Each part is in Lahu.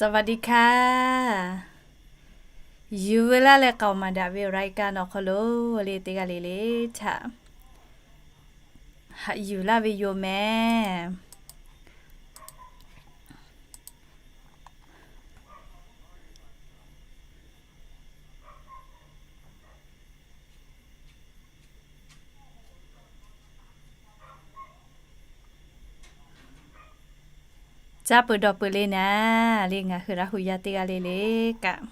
สวัสดีค่ะ Yuˬ veu laˇ leh k'aoˍ maˍ daꞈ ve รายการ awˬ hk'aw lo le teˇ g'aˇ le le htaꞈ haꞈ yuˬ laˇ ve yoˬ mehˍ. Caˇ peuˬ dawˬ peuˬ le naˍ le, ngaˬ hui Laˇ hu yaˇ teˇ g'aˇ le le kaꞈ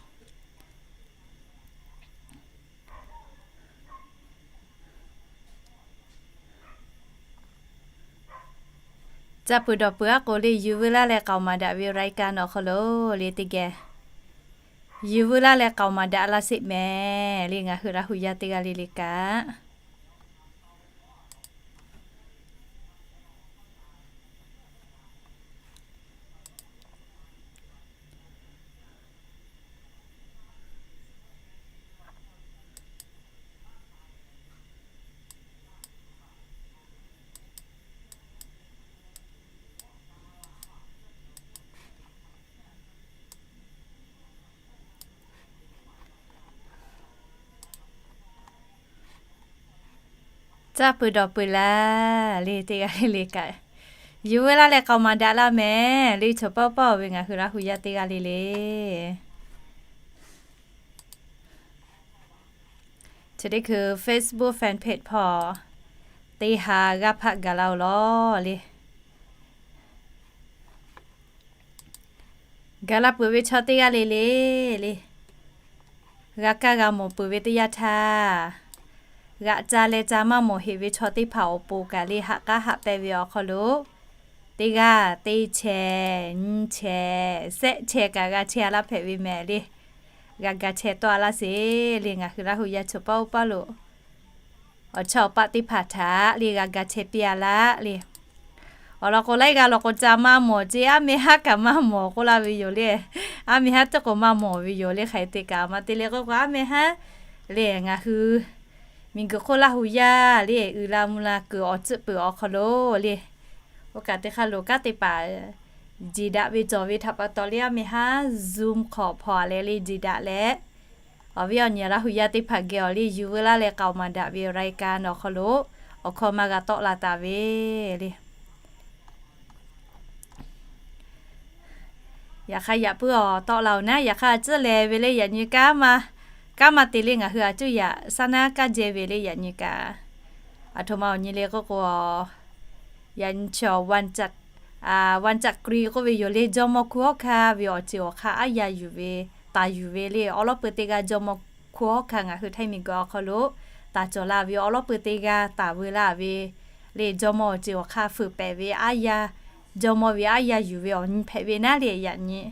caˇ peuˬ dawˬ peuˬ aˉ k'o le, yuˬ veu laˇ leh k'aoˍ maˍ daꞈ ve รายการ awˬ hk'aw lo le teˇ geh yuˬ veu laˇ leh k'aoˍ maˍ daꞈ laˇ sheˍ mehˍ le, ngaˬ hui Laˇ hu yaˇ teˇ g'aˇ le le kaꞈ Caˇ peuˬ dawˬ peuˬ laˇ le teˇ g'aˇ le le kaꞈ, yuˬ veu laˇ leh k'aoˍ maˍ daꞈ laˇ mehˍ le, chaw paˇ paˇ-oˬ ve ngaˬ hui Laˇ hu yaˇ teˇ g'aˇ le le. Chi teˇ hkui Facebook fan page hpawˇ teˇ ha g'aˇ hpaˆ gaˬ la-oˬ lawˬ le. Gaˬ la peuˬ ve chaw teˇ g'aˇ le le le, g'a kaˇ g'a mawˬ peuˬ ve teˇ yanˇ htaˇ, g'aꞈ ca leh ca maˇ mawˬ heꞈ ve chaw teˇ hpaˍ awˬ pon kaꞈ le, haꞈ k'aˉ haꞈ pehnˇ ve awˬ hk'aw lo teˇ g'aˇ teˇ chehˇ nyiˇ chehˇ shehˆ chehˇ kaꞈ g'a chehˇ laˇ hpehꞈ ve mehˍ le. G'a ga chehˇ tawˆ-a laˇ sheˍ le, ngaˬ hui Laˇ hu yaˇ chaw paˇ oˇ paˇ lo awˬ chawˇ awˬ paˆ teˇ hpaˍ htaꞈ le g'a ga chehˇ piˇ-a laˇ le. Awˬ lawn k'o laiˉ g'aˇ law k'o ca maˇ mawˬ ce, aˉ meh haˉ kaꞈ maˇ mawˬ k'oˆ laˇ ve yoˬ le. Aˉ meh haˉ teˇ k'o maˇ mawˬ ve yoˬ le, hk'aˬ hk'e te kaꞈ maˇ te le k'oˆ k'o aˉ meh haˉ le ngaˬ hui miˬguiˬ hk'oˆ Laˇ hu yaˇ le uiˍ la mvuh la kuiˬ awˬ tcuhˆ peuˬ awˬ hk'aw lo le, oˇ kaꞈ teˇ hk'aˇ lo kanˉ te paˍ jeˬ daꞈ ve cawˬ ve htaꞈ pa taw le aˉ meh haˉ Zoom hk'awꞈ hpawˍ-a leh le jeˬ daꞈ leh, awˬ viˉ awˬ nyi Laˇ hu yaˇ teˇ hpaˍ geh awˬ le yuˬ veu laˇ leh k'aoˍ maˍ daꞈ ve รายการ awˬ hk'aw lo awˬ hkawˇ maˇ g'a tawˆ la taˍ ve le. Yaꞈ hk'aˇ yaꞈ puiˉ awˬ tawˆ la-oˬ naˉ, yaꞈ hk'aˇ a cuˉ leh ve le yaꞈ nyi kanˉ maˇ te le ngaˬ hui a cuˇ yaꞈ shaˉ naˉ kanˉ jehˇ ve le yaꞈ nyi kaꞈ, aˬ htoꞈ ma awˬ nyi le k'oˆ k'o, yaꞈ nyi chi วันจักรี k'oˆ ve yoˬ le, jawˇmawˇ hkunˉ hawˉ hkanˇ ve awˬ ceuˬ awˬ hk'aˇ aˉ yaˇ yuˬ ve, taˍ yuˬ ve le awˬ lawˉ peu teˇ g'aˇ jawˇmawˇ hkunˉ hawˉ hkanˇ ngaˬ hui Htaiˇ miˬguiˬ awˬ hk'aw lo taˍ cawˬ la ve awˬ lawˉ peu teˇ g'aˇ taˍ veu laˇ ve le, jawˇmawˇ awˬ ceuˬ awˬ hk'aˇ fuiˍ pehˍ ve aˉ yaˇ, jawˇmawˇ ve aˉ yaˇ yuˬ ve awˬ nyi hpehꞈ ve naˉ le yaꞈ nyi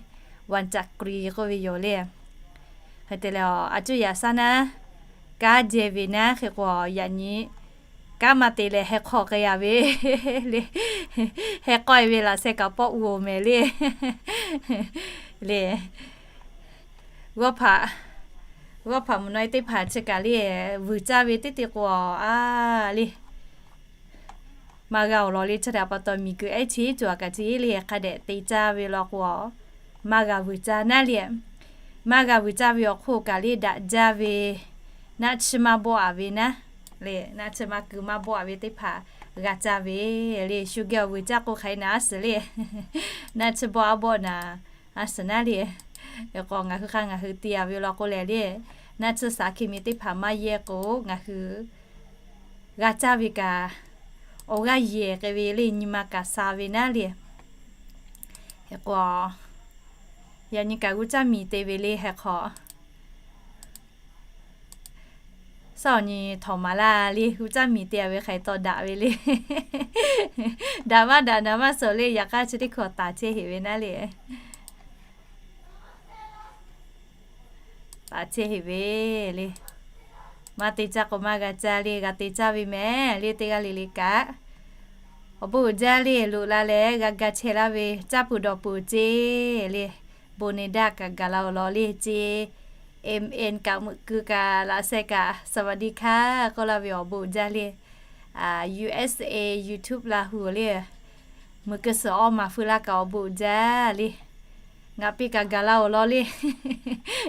วันจักรี k'oˆ ve yoˬ le. Hk'e te leh a cuˇ yaꞈ shaˉ naˉ kanˉ jehˇ ve naˉ hk'e k'o yaꞈ nyi kanˉ maˇ te leh heh hk'aw k'ai-a ve le. Heh k'awehˇ ve laꞈ sheh kaꞈ pawˆ uˬ-oˬ mehˍ le. Le g'awˇ hpaꞈ, g'awˇ hpaꞈ mvuhˇ naw e teˇ hpaˍ chi kaꞈ le vuiˬ caˇ ve teˇ te k'o a le maˇ g'a awˬ lawn le. Chi htaꞈ pa taw miˬguiˬ ehˉ chi cawˬ kaꞈ chi le hk'a dehꞈ te caˇ ve law k'o, maˇ g'a vuiˬ caˇ naˉ le. Maˇ g'a vuiˬ caˇ ve awˬ hk'oˆ kaꞈ le daꞈ jaˇ ve naˆ tsuhˇ maˇ bawˆ-a ve naˉ le, naˆ tsuhˇ maˇ keu maˇ bawˆ-a ve teˇ hpaˍ g'a caˇ ve le. Shu geh awˬ vuiˬ caˇ k'o hk'aˬ hk'e naˉ a suhˍ le, naˆ tsuhˇ bawˆ a bawˆ naˍ a suhˍ naˉ le. K'o ngaˬ hui hk'a ngaˬ hui te-a ve law k'o lehˬ le, naˆ tsuhˇ shaˍ hkiˇ miˬ teˇ hpaˍ maˇ yehˇ k'o ngaˬ hui g'a caˇ ve kaꞈ awˬ g'aˇ yehˬ k'ai ve le, nyi ma kaꞈ sha ve naˉ le. K'o yaꞈ nyi kaꞈ g'uˇ caˇ miˬ te ve le heh hk'aw shaˉ awˬ nyi htawnˍ maˍ laˇ le, g'uˇ caˇ miˬ te-a ve hk'aˬ hk'e taw daꞈ ve le. Daꞈ maˇ daꞈ naˍ maˇ suhˍ le, yaꞈ hk'aˇ chi teˇ hkui taˍ chehˇ heꞈ ve naˉ le. Taˍ chehˇ heꞈ ve le. Maˇ te caˇ k'o maˇ g'a caˇ le, g'a te caˇ ve mehˍ le teˇ g'aˇ le le kaꞈ. Awˬ bon uiˍ jaˇ le loꞈ la leh g'a ga chehˇ laˇ ve caˇ peuˬ dawˬ peuˬ ce le. Bon ne daˇ kaꞈ gaˬ la-oˬ law le ce. M N kaꞈ meuꞈ keu kaꞈ laꞈ sheh kaꞈ สวัสดีค่ะ k'oˆ laˇ ve awˬ bon uiˍ jaˇ le. U S A YouTube la hu le. Meuꞈ keu suhˍ awˇ maˍ feu laˇ kaꞈ awˬ bon uiˍ jaˇ le. Ngaˬ piˇ kaꞈ gaˬ la-oˬ law le.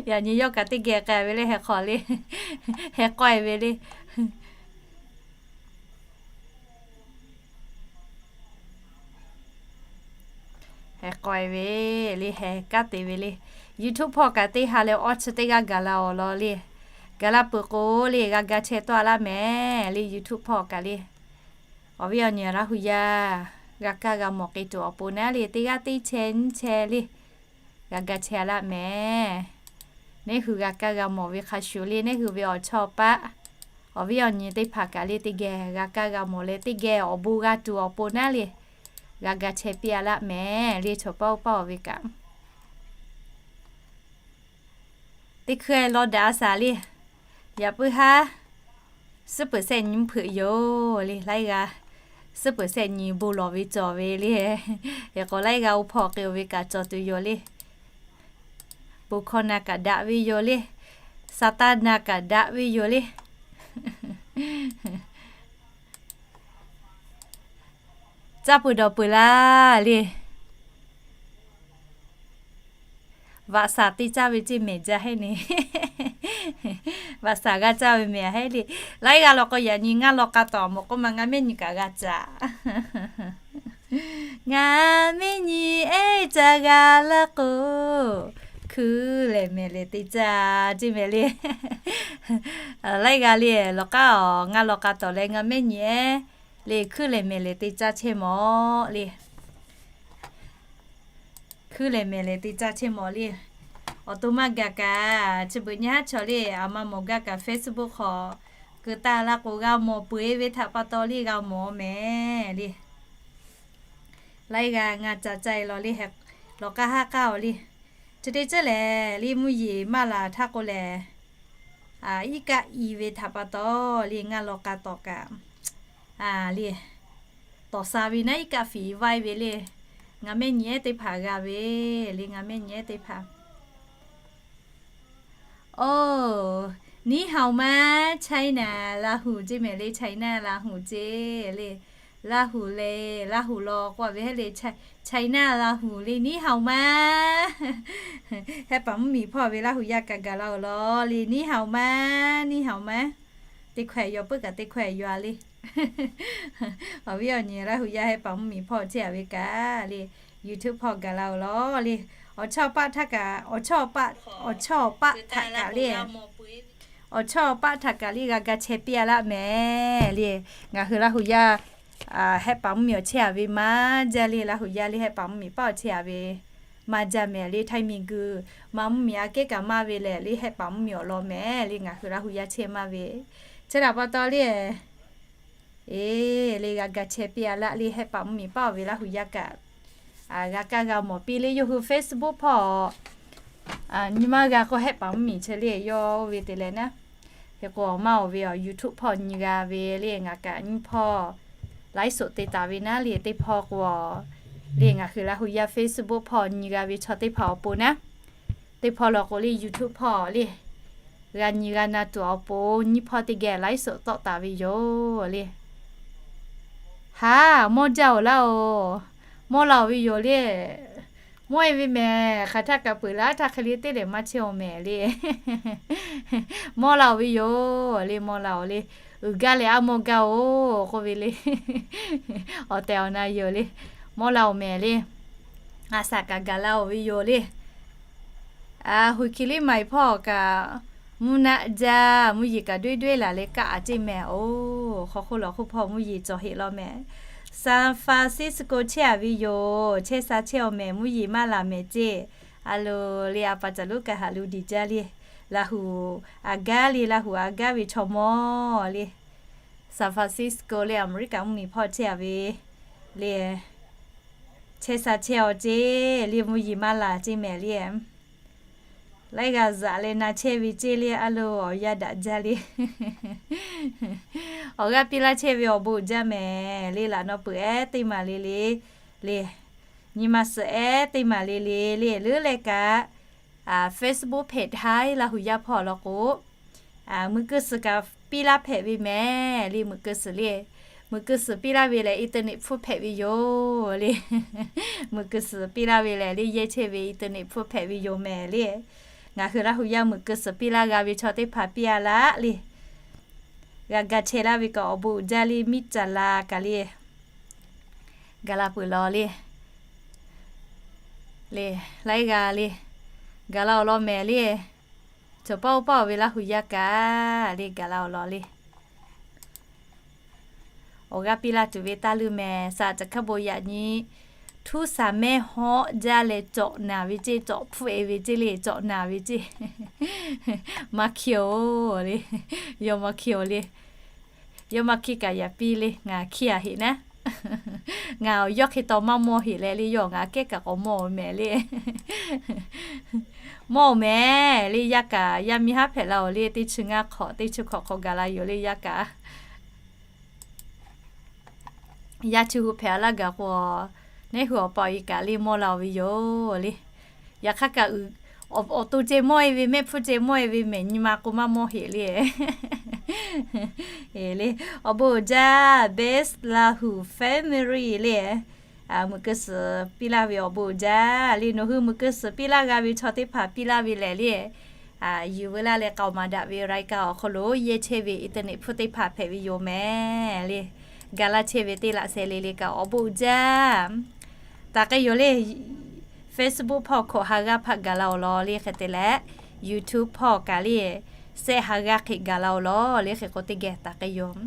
Yaꞈ nyi yawˇ kaꞈ teˇ geh k'ai ve le, heh k'awꞈ le. Heh k'awehˇ ve le. Heh k'awehˇ ve le, heh kanˉ te ve le. YouTube hpawˇ kaꞈ teˇ ha leh awˇ chi teˇ g'aˇ gaˬ la-oˬ law le. Gaˬ la peuˬ k'o le, g'a ga chehˇ tawˆ-a laˇ mehˍ le, YouTube hpawˇ kaꞈ le. Awˬ viˉ awˬ nyi Laˇ hu yaˇ g'a kaˇ g'a mawˬ k'ai tuˬ awˬ pon naˉ le, teˇ g'aˇ teˇ chehˇ nyiˇ chehˇ le, g'a ga chehˇ-a laˇ mehˍ. Neˇ hui g'a kaˇ g'a mawˬ ve hk'a shuˍ le, neˇ hui ve awˬ chawˇ paˆ, awˬ viˉ awˬ nyi teˇ hpaˍ kaꞈ le, teˇ geh g'a kaˇ g'a mawˬ leh, teˇ geh awˬ bon g'a tuˬ awˬ pon naˉ le, g'a ga chehˇ piˇ-a laˇ mehˍ le, chaw paˆ oˇ paˆ-oˬ ve kaꞈ. Teˇ hkui law daꞈ-a shaˍ le. Yaꞈ puiˉ haˉ suhˉ peuˬ shehˆ nyi mvuhˇ hpeuꞈ yoˬ le, laiˉ g'aˇ suhˉ peuˬ shehˆ nyi bon lawˬ ve cawˬ ve le. Hk'e k'o laiˉ g'aˇ oˇ hpawˇ k'ai-o ve kaꞈ cawˬ tuˬ yoˬ le. Bon hkawˇ na kaꞈ daꞈ ve yoˬ le. Saˍtanˍ na kaꞈ daꞈ ve yoˬ le. Caˇ peuˬ dawˬ peuˬ laˇ le. Vaꞈ shaˍ teˇ caˇ ve ceˇ mehˍ jaˇ heˆ le. Vaꞈ shaˍ g'a caˇ ve mehˍ heˆ le. Laiˉ g'aˇ law k'o, yaꞈ nyi ngaˇ law k'a tawˍ mawˬ k'oˆ ma, ngaˬ mehˆ nyi kaꞈ g'a caˇ. Ngaˬ mehˆ nyi ehˉ ca g'a laˇ k'o, hkuiˉ lehˬ mehˍ lehˬ teˇ caˇ ceˇ mehˍ le. Laiˉ g'aˇ le lawˬ k'aˉ-oˬ, ngaˇ law k'a tawˍ leh ngaˬ mehˆ nyi ehˉ le hkuiˉ lehˬ mehˍ lehˬ teˇ caˇ chehˇ mawˬ le. Hkuiˉ lehˬ mehˍ lehˬ teˇ caˇ chehˇ mawˬ le. Awˬ to maˇ gaˬ kaꞈ, chi beuꞈ nyi haˉ chaw le, aˬ ma mawˬ gaˇ kaꞈ Facebook hk'aw keu taˍ la k'o, g'a mawˬ peuˬ-e ve htaꞈ pa taw le g'a mawˬ mehˍ le. Laiˉ g'aˇ ngaˇ ca caˇ-e law le, lawˬ k'aˉ haˉ k'aˉ-oˬ le. Chi teˇ ceuˬ lehˬ le, mvuhˇ yeˬ maˇ laˬ htaˇ k'o lehˬ, iˉ kaˆ i ve htaꞈ pa taw le, ngaˇ law k'a tawˍ kaꞈ le, tawˍ sha ve naˉ iˉ kaˆ fiˍ vaiˇ ve le. Ngaˬ mehˆ nyi ehˉ teˇ hpaˍ g'a ve le, ngaˬ mehˆ nyi ehˉ teˇ hpaˍ. โอ้ 你好吗 China Lahu ceˇ mehˍ le, China Lahu ceˇ le. Lahu le, Lahu law k'oˆ ve heˆ le, China Lahu le, 你好吗. Hehˆ paˍ mvuhˇ miˬ hpawˇ ve Laˇ hu yaˇ kaꞈ gaˬ la-oˬ law le, 你好吗, 你好吗. Teˇ hkawehˬ yaw puiˉ kaꞈ teˇ hkawehˬ yaw-a le. Awˬ viˉ awˬ nyi Laˇ hu yaˇ hehˆ paˍ mvuhˇ miˬ hpawˇ chehˇ-a ve kaꞈ le, YouTube hpawˇ gaˬ la-oˬ law le. Awˬ chawˇ paˆ htaˇ kaꞈ, awˬ chawˇ paˆ htaꞈ kaꞈ le, awˬ chawˇ paˆ htaꞈ kaꞈ le g'a ga chehˇ piˇ-a laˇ mehˍ le. Ngaˬ hui Laˇ hu yaˇ hehˆ paˍ mvuhˇ miˬ awˬ chehˇ-a ve maˇ jaˇ le, Laˇ hu yaˇ le hehˆ paˍ mvuhˇ miˬ paˆ awˬ chehˇ-a ve maˇ jaˇ mehˍ le. Htaiˇ miˬ guiˬ ma mvuhˇ miˬ aꞈ kehˉ kaꞈ maˇ ve lehˬ le, hehˆ paˍ mvuhˇ miˬ awˬ lawn mehˍ le, ngaˬ hui Laˇ hu yaˇ chehˇ maˇ ve. Chi htaꞈ pa taw le, e, le g'a ga chehˇ piˇ-a laˇ le, hehˆ paˍ mvuhˇ miˬ paˆ-oˬ ve Laˇ hu yaˇ kaꞈ g'a kaˇ g'a mawˬ piˇ le. Yawˇ hui Facebook hpawˇ nyi ma g'a k'o, hehˆ paˍ mvuhˇ miˬ chi le yawˇ ve te leh naˉ. Hk'e k'o, awˬ maˇ-oˬ ve awˬ YouTube hpawˇ nyi g'a ve le, ngaˬ kaꞈ nyiˇ hpawˇ ไลฟ์สด te taˍ ve naˉ le, teˇ hpawˇ k'o le ngaˬ hui Laˇ hu yaˇ Facebook hpawˇ nyi g'a ve chaw teˇ hpaˍ awˬ pon naˉ, teˇ hpawˇ law k'o le YouTube hpawˇ le g'a nyi g'a na tuˬ awˬ pon nyiˇ hpawˇ teˇ geh ไลฟ์สด tawˆ taˍ ve yoˬ le. Haˍ, mawˇ jaˇ-oˬ laˇ-oˬ. Mawˇ la-oˬ ve yoˬ le. Mawˇ-e ve mehˍ, hk'aˬ htaˇ kaꞈ peuˬ laˇ htaˇ hk'e le teˇ lehˬ maˇ chehˇ-oˬ mehˍ le. Mawˇ la-oˬ ve yoˬ le, mawˇ la-oˬ le. Uiˍ gaˇ leh a mawˇ gaˇ-oˬ k'oˆ ve le. Awˬ tehˬ awˬ na yoˬ le. Mawˇ la-oˬ mehˍ le. A shaꞈ kaꞈ gaˬ la-oˬ ve yoˬ le. Hui ki liˉ ma-e hpawˇ kaꞈ, mvuhˇ naˆ jaˇ, mvuhˇ yeˬ kaꞈ doiˇ doiˇ laˬ leh kaˆ-a ceˇ mehˍ. Oˬ, hk'aw hk'oˆ lawˬ hk'oˆ hpawˇ mvuhˇ yeˬ cawˬ heˆ law mehˍ. San Francisco chehˇ-a ve yoˬ. Chehˇ sha chehˇ-oˬ mehˍ, mvuhˇ yeˬ maˇ laˬ mehˍ ceˇ. A loˬ le, a pa caˬ luˉ kaꞈ haꞈ lu diˬ jaˇ le. Laˇ hu a gaˇ le, Laˇ hu a gaˇ ve chaw mawˇ le. San Francisco le, America mvuhˇ miˬ hpawˇ chehˇ-a ve le. Chehˇ sha chehˇ-oˬ ceˇ le, mvuhˇ yeˬ maˇ laˬ ceˇ mehˍ le. Laiˉ g'a zaꞈ leh na chehˇ ve ceˇ le, a loˬ awˬ yanˇ daꞈ jaˇ le. Awˬ g'aˇ piˇ laˇ chehˇ ve awˬ bon jaˇ mehˍ le, laꞈ naw peuˬ ehˉ teˇ maˬ le le le, nyi ma suhˍ ehˉ teˇ maˬ le le le, leuˉ leh kaꞈ Facebook page htaꞈ Laˇ hu yaˇ hpawˇ law k'o, meuꞈ keu suhˍ kaꞈ piˇ laˇ hpehꞈ ve mehˍ le, meuꞈ keu suhˍ le. Meuꞈ keu suhˍ piˇ laˇ ve lehˬ, internet hpfuhˇ hpehꞈ ve yoˬ le. Meuꞈ keu suhˍ piˇ laˇ ve lehˬ le, yehˇ chehˇ ve internet hpfuhˇ hpehꞈ ve yoˬ mehˍ le. Ngaˬ hui Laˇ hu yaˇ meuꞈ keu suhˍ piˇ laˇ g'a ve chaw teˇ hpaˍ piˇ a laˇ le. G'a ga chehˇ laˇ ve kaꞈ awˬ bon uiˍ jaˇ le, miˇ caˍ la kaꞈ le. Gaˬ la peuˬ law le. Le, laiˉ g'a le. Gaˬ la awˬ lawn mehˍ le. Cawˬ paˇ oˇ paˇ awˬ ve Laˇ hu yaˇ kaꞈ le, gaˬ la awˬ lawn le. Awˬ g'aˇ piˇ laˇ tuˬ ve taˇ leuˇ mehˍ. Saˍ caˬ hkaˇ bon yaꞈ nyi htuˉ saˍ mehˆ hawˆ jaˇ leh cawꞈ naˍ ve ceˇ, cawꞈ hpfuhˆ e ve ceˇ le, cawꞈ naˍ ve ceˇ. Maˇ hkiˇ-oˬ le. Yawˇ maˇ hkiˇ-oˬ le. Yawˇ maˇ hkiˇ kaꞈ yaꞈ piˇ le, ngaˬ hkiˇ a heꞈ naˉ. Ngaˬ awˬ yawˇ hk'e taw maˇ mawˇ heꞈ leh le, yawˇ ngaˬ kehˉ kaꞈ k'awꞈ mawˇ-oˬ mehˍ le. Mawˇ-oˬ mehˍ le, yaˇ kaꞈ yaˇ miˇ haˉ hpehꞈ la-oˬ le, teˇ chi ngaˇ hk'awꞈ, teˇ chi hk'awꞈ hk'awꞈ gaˬ la yoˬ le, yaˇ kaꞈ. Yaˇ chi hui hpehꞈ a laˇ gaˬ k'o, neˉ hui awˬ pa awˬ e kaꞈ le mawˇ la-oˬ ve yoˬ le. Yaꞈ hk'aˇ kaꞈ, awˬ to ceh mawˇ e ve, mehˆ hpfuhˇ ceh mawˇ e ve mehˍ, nyi ma k'o maˇ mawˇ heꞈ le. E le, awˬ bon uiˍ jaˇ, best Lahu family le. Meuꞈ keu suhˍ piˇ laˇ ve awˬ bon uiˍ jaˇ le. Nawˬ hui meuꞈ keu suhˍ piˇ laˇ g'a ve chaw teˇ hpaˍ piˇ laˇ ve lehˬ le, yuˬ veu laˇ leh k'aoˍ maˍ daꞈ ve raiˉ kaˇ awˬ hk'aw lo yehˇ chehˇ ve internet hpfuhˇ teˇ hpaˍ hpehꞈ ve yoˬ mehˍ le. Gaˬ laˇ chehˇ ve teˇ laꞈ sheh le le kaꞈ awˬ bon uiˍ jaˇ. Taˍ k'ai yoˬ le. Facebook hpawˇ hkawꞈ ha g'aˇ hpaˆ gaˬ la awˬ lawn le, hk'e te leh YouTube hpawˇ kaꞈ le, shehˆ ha g'aˇ hk'e gaˬ la awˬ lawn le, hk'e k'o teˇ geh taˍ k'ai yoˬ.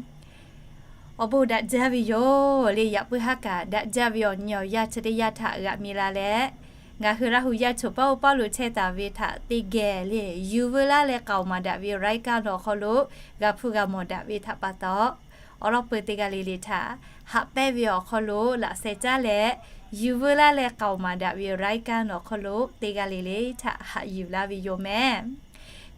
Awˬ bon daꞈ jaˇ ve yoˬ le. Yaꞈ puiˉ haˉ kaꞈ daꞈ jaˇ ve awˬ nyi awˬ yaˇ chi teˇ yanˇ htaꞈ g'aꞈ mi la leh, ngaˬ hui Laˇ hu yaˇ cawˬ paˇ oˇ paˇ lo chehˇ taˍ ve htaꞈ teˇ geh le, yuˬ veu laˇ leh k'aoˍ maˍ daꞈ ve raiˉ kaˇ nawˬ awˬ hk'aw lo g'a hpuˇ g'a mawˬ daꞈ ve htaꞈ pa taw, awˬ lawn peuˬ teˇ g'aˇ le le htaꞈ haꞈ pehnˇ ve awˬ hk'aw lo laꞈ sheh caˉ leh, yuˬ veu laˇ leh k'aoˍ maˍ daꞈ ve raiˉ kaˇ nawˬ awˬ hk'aw lo teˇ g'aˇ le le htaꞈ haꞈ yuˬ laˇ ve yoˬ mehˍ.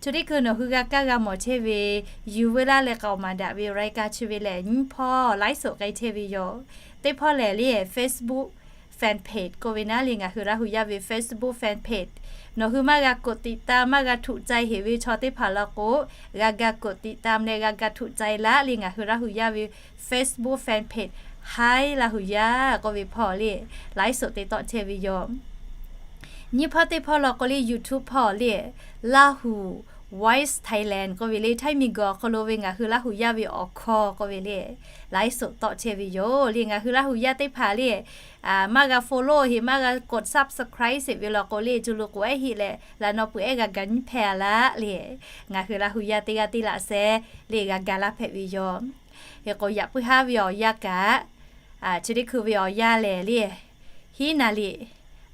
Chi teˇ hkui nawˬ hui g'a kaˇ g'a mawˬ chehˇ ve, yuˬ veu laˇ leh k'aoˍ maˍ daꞈ ve raiˉ kaˇ chi ve lehˬ, nyiˇ hpawˇ laiˉ suhˍ k'ai chehˇ ve yoˬ. Teˇ hpawˇ lehˬ le, Facebook fan page k'oˆ ve naˉ le, ngaˬ hui Laˇ hu yaˇ ve Facebook fan page. Nawˬ hui maˇ g'a กดติดตาม, maˇ g'a ถูกใจ heꞈ ve chaw teˇ hpaˍ law k'o, g'a ga กดติดตาม leh g'a ga ถูกใจ laˇ le ngaˬ hui Laˇ hu yaˇ ve Facebook fan page Hi Laˇ hu yaˇ k'oˆ ve hpawˇ le, laiˉ suhˍ te tawˆ chehˇ ve yoˬ. Nyiˇ hpawˇ teˇ hpawˇ law k'o le, YouTube hpawˇ le, Lahu Voice Thailand k'oˆ ve le, Htaiˇ miˬguiˬ awˬ hk'aw lo ve ngaˬ hui Laˇ hu yaˇ ve awˬ hkawˇ k'oˆ ve le, laiˉ suhˍ tawˆ chehˇ ve yoˬ le. Ngaˬ hui Laˇ hu yaˇ teˇ hpaˍ le, maˇ g'a follow heꞈ, maˇ g'a กด subscribe heꞈ ve law k'o le, co lo k'oꞈ ehˉ heˆ leh laꞈ naw peuˬ ehˉ g'a ga nyiˇ hpehˇ a laˇ le. Ngaˬ hui Laˇ hu yaˇ teˇ g'aˇ teˇ laꞈ sheh le g'a ga laˇ hpehꞈ ve yoˬ. Hk'e k'o yaꞈ puiˉ haˉ ve awˬ yanˇ kaꞈ, chi teˇ hkui ve awˬ yanˇ lehˬ le, hiˉ naˍ liꞈ